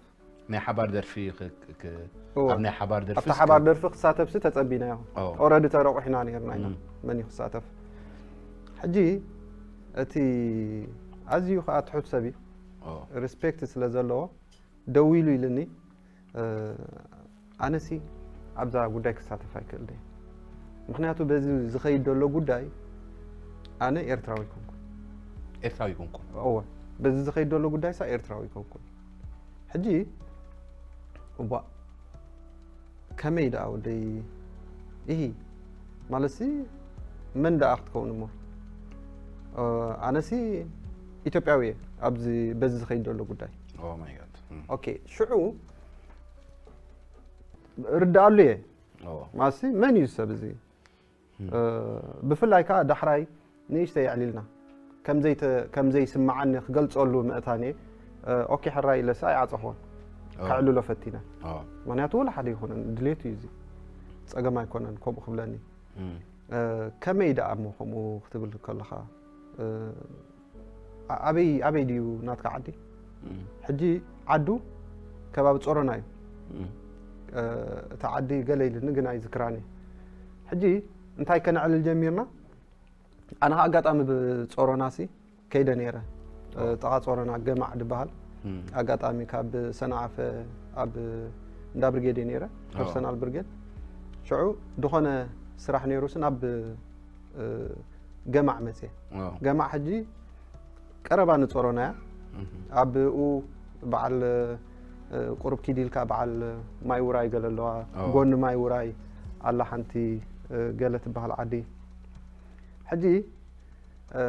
ናይ ሓባር ደርፊ ክ- ክ- እዎ። ኣብ ናይ ሓባር ደርፊ ኣብታ ሓባር ደርፊ ክሳተፍሲ ተጸቢናዮ ኦ። ኦረዲ ተረቑሕና ነርና ኢና እም። መን እዩ ክሳተፍ ሕጂ እቲ ኣዝዩ ከዓ ትሑት ሰብ እዩ ኦ። ሪስፔክት ስለ ዘለዎ ደዊሉ ኢልኒ እ፣ ኣነሲ ኣብዛ ጉዳይ ክሳተፍ ኣይክእል ደ ምክንያቱ በዚ ዝኸይድ ዘሎ ጉዳይ ኣነ ኤርትራዊ ይኮንኩ ኤርትራዊ ይኮንኩ እወ በዚ ዝኸይድ ዘሎ ጉዳይ ሳ ኤርትራዊ ይኮንኩ ሕጂ እባ ከመይ ደኣ ወደይ ኢሂ ማለትሲ መን ደኣ ክትከውን እሞ እ፣ ኣነሲ ኢትዮጵያዊ እየ ኣብዚ በዚ ዝኸይድ ዘሎ ጉዳይ Oh my God። እም። ኦኬ ሽዑ ርዳኣሉ እየ ኦ። ማሲ መን እዩ ሰብ እዚ እ፣ ብፍላይ ከዓ ዳሕራይ ንእሽተይ የዕሊልና ከምዘይተ- ከምዘይስምዓኒ ክገልፀሉ ምእታን እየ እ፣ ኦኬ ሕራይ ኢለስ ኣይዓፀኽዎን ኦ። ከዕልሎ ፈቲነ ኦ። ምክንያቱ ወላ ሓደ ይኮነን ድሌቱ እዩ እዚ ፀገም ኣይኮነን ከምኡ ክብለኒ እም። እ፣ ከመይ ደኣ እሞ ከምኡ ክትብል ከለኻ እ፣ ኣ- ኣበይ ኣበይ ድዩ ናትካ ዓዲ እም። ሕጂ ዓዱ ከባቢ ጾሮና እዩ እም። እ፣ እቲ ዓዲ ገለ ኢልኒ ግን ኣይዝክራን እየ ሕጂ እንታይ ከነዕልል ጀሚርና ኣነ ከዓ ኣጋጣሚ ብጾሮና ሲ ከይደ ነይረ እ፣ ጥቓ ጾሮና ገማዕ ዝበሃል እም። ኣጋጣሚ ካብ ሰናዓፈ ኣብ እንዳ ብርጌድ እየ ነይረ ፐርሰናል ብርጌድ ሽዑ ዝኾነ ስራሕ ነይሩ ሲ ናብ እ፣ ገማዕ መፅየ ኦ። ገማዕ ሕጂ ቀረባ ንፀሮና እያ እም። ኣብኡ በዓል እ፣ ቁሩብ ኪድ ኢልካ በዓል ማይ ውራይ ገለ ኣለዋ ኦ። ጎኒ ማይ ውራይ ኣላ ሓንቲ እ፣ ገለ ትበሃል ዓዲ ሕጂ እ፣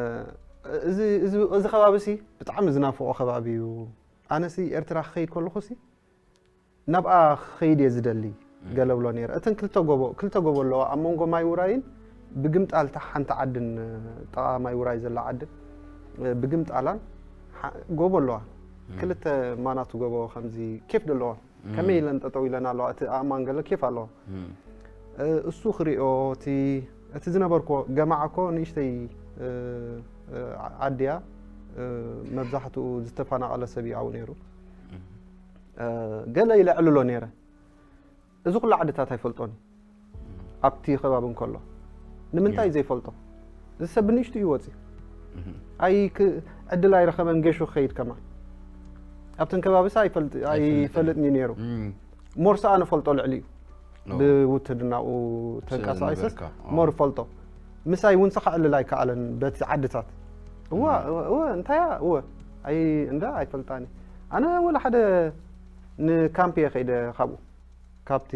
እዚ እዚ- እዚ ከባቢ ሲ ብጣዕሚ ዝናፍቆ ከባቢ እዩ ኣነሲ ኤርትራ ክኸይድ ከለኹ ሲ ናብኣ ክኸይድ እየ ዝደሊ ገለ ብሎ ነይረ እተን ክልተ ጎቦ ክልተ ጎቦ ኣለዋ ኣብ መንጎ ማይ ውራይን ብግምጣል እታ ሓንቲ ዓድን እ፣ ጥቓ ማይ ውራይ ዘላ ዓድን እ፣ ብግምጣላን ሓ- ጎቦ ኣለዋ ክልተ ማናቱ ጎቦ ከምዚ ኬፍ ዘለዋ ከመይ ኢለን ጠጠው ኢለን ኣለዋ እቲ ኣእማን ገለ ኬፍ ኣለዋ እም። እ፣ እሱ ክሪኦ እቲ እቲ ዝነበርኮ ገማዕ እኮ ንእሽተይ እ፣ እ፣ ዓድያ እ፣ መብዛሕትኡ ዝተፈናቐለ ሰብ እዩ ኣብኡ ነይሩ እ፣ ገለ ኢለ ዕልሎ ነይረ እዚ ኩሉ ዓድታት ኣይፈልጦን እዩ ኣብቲ ከባቢ እንከሎ ንምንታይ ዘይፈልጦ እዚ ሰብ ብንእሽቱ እዩ ወፂ ኣይ ክ- ዕድል ኣይረኸበን ገሹ ክኸይድ ከማ ኣብተን ከባቢ ሳ ኣይፈልጥ- ኣይፈልጥን እዩ ነይሩ እም። ሞርሳ ኣነ ፈልጦ ልዕሊ እዩ። ብውትድናኡ ተንቀሳቂሰስ ሞር ፈልጦ ምሳይ እውን ሰኸዕልል ኣይከኣለን። በቲ ዓድታት እወ እወ እንታያ እወ ኣይ እንዳ ኣይፈልጣኒ። ኣነ ወላ ሓደ ንካምፕ እየ ከይደ ካብኡ ካብቲ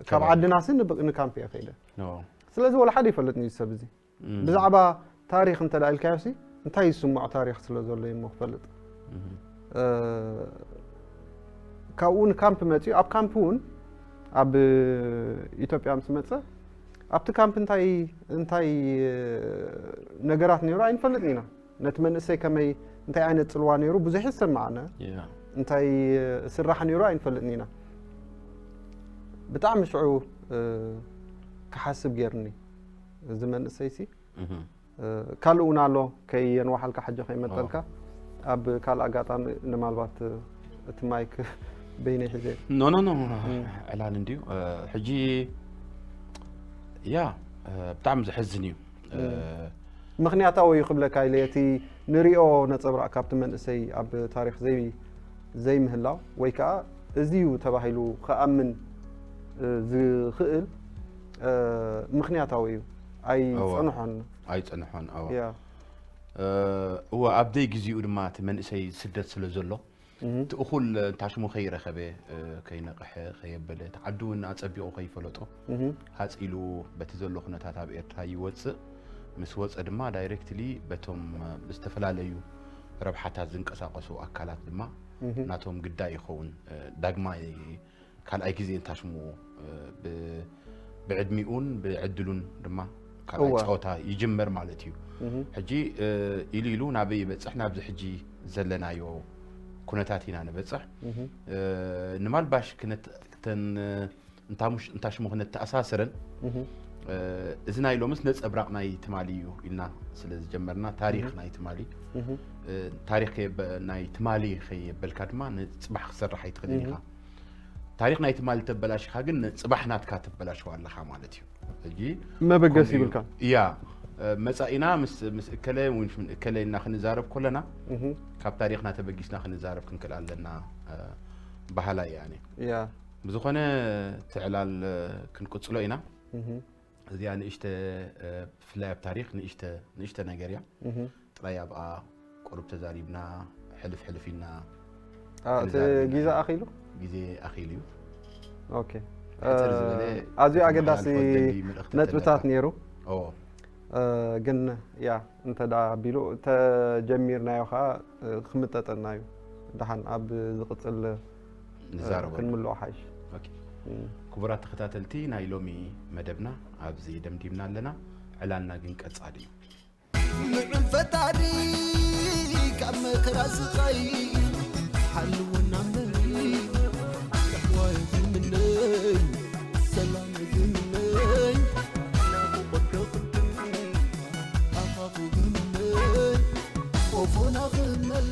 ካብ ዓድናሲ ንካምፕ እየ ከይደ። ስለዚ ወላ ሓደ ይፈልጥኒ እዩ ሰብ እዚ ብዛዕባ ታሪኽ እንተ ኢልካዮሲ እንታይ ይስምዖ ታሪኽ ስለ ዘሎ እሞ ክፈልጥ። ካብኡ ንካምፕ መፅኡ ኣብ ካምፕ እውን ኣብ ኢትዮጵያ ምስ መፀ ኣብቲ ካምፕ እንታይ እንታይ ነገራት ነይሩ ኣይንፈልጥን ኢና። ነቲ መንእሰይ ከመይ እንታይ ዓይነት ፅልዋ ነይሩ ብዙሕ ይሰማዓና። እንታይ ስራሕ ነይሩ ኣይንፈልጥን ኢና። ብጣዕሚ ሽዑ ክሓስብ ገይርኒ እዚ መንእሰይሲ ካልእ እውን ኣሎ። ከየንዋሓልካ ሕጂ ከይመጠልካ ኣብ ካልእ ኣጋጣሚ ንማልባት እቲ ማይክ በይነይ ሒዘ። ኖ ኖ ኖ ዕላል እንድዩ ሕጂ ያ ብጣዕሚ ዘሕዝን እዩ። ምክንያታዊ እዩ ክብለካ ኢለ እቲ ንሪኦ ነፀብራቕ ካብቲ መንእሰይ ኣብ ታሪክ ዘይምህላው ወይ ከዓ እዚ እዩ ተባሂሉ ክኣምን ዝኽእል ምክንያታዊ እዩ። ኣይፀንሖን ኣይፀንሖን። እወ ኣብ ደይ ግዜኡ ድማ እቲ መንእሰይ ስደት ስለ ዘሎ እቲ እኹል እንታሽሙ ከይረኸበ ከይነቕሐ ከየበለ እቲ ዓዲ እውን ኣፀቢቑ ከይፈለጦ ሃፂሉ በቲ ዘሎ ኩነታት ኣብ ኤርትራ ይወፅእ። ምስ ወፀ ድማ ዳይሬክትሊ በቶም ብዝተፈላለዩ ረብሓታት ዝንቀሳቐሱ ኣካላት ድማ ናቶም ግዳይ ይኸውን። ዳግማይ ካልኣይ ግዜ እንታሽሙ ብዕድሚኡን ብዕድሉን ድማ ካልኣይ ፃወታ ይጅመር ማለት እዩ። ሕጂ ኢሉ ኢሉ ናበይ ይበፅሕ ናብዚ ሕጂ ዘለናዮ ኩነታት ኢና ንበፅሕ። ንማልባሽ ክነተን እንታሽሙ ክነተኣሳስረን እዚ ናይ ሎምስ ነፀብራቕ ናይ ትማሊ እዩ ኢልና ስለ ዝጀመርና ታሪክ ናይ ትማሊ ታሪክ ናይ ትማሊ ከየበልካ ድማ ንፅባሕ ክሰርሕ ኣይትኽእልን ኢኻ። ታሪክ ናይ ትማሊ ተበላሽኻ ግን ንፅባሕ ናትካ ተበላሽዋ ኣለኻ ማለት እዩ። ሕጂ መበገሲ ይብልካ እያ መፃኢና ምስ እከለ ወይ ምን እከለ እና ክንዛረብ ከለና ካብ ታሪክና ተበጊስና ክንዛረብ ክንክእል ኣለና ባህላ እያ። ብዝኾነ ትዕላል ክንቅፅሎ ኢና። እዚኣ ንእሽተ ብፍላይ ኣብ ታሪክ ንእሽተ ነገር እያ። ጥራይ ኣብኣ ቁሩብ ተዛሪብና ሕልፍ ሕልፍ ኢልና እቲ ግዜ ኣኺሉ ግዜ ኣኺሉ እዩ። ኦኬ ኣዝዩ ኣገዳሲ ነጥብታት ነይሩ። ግን ያ እንተ ደኣ ኣቢሉ ተጀሚርናዮ ከዓ ክምጠጠና እዩ። ደሓን ኣብ ዝቕፅል ንዛረበሉ። ክንምልኦ ሓይሽ። ክቡራት ተኸታተልቲ ናይ ሎሚ መደብና ኣብዚ ደምዲምና ኣለና። ዕላልና ግን ቀጻሊ እዩ። ልዑል ፈጣሪ ካብ መከራ ስቓይ ሓልወና እምበር ኣሕዋይ ዝምነይ ሰላም ዝምነይ ናብቆዶ ቅድም ኣኻኹ ዝምነይ ቆፎና ክመል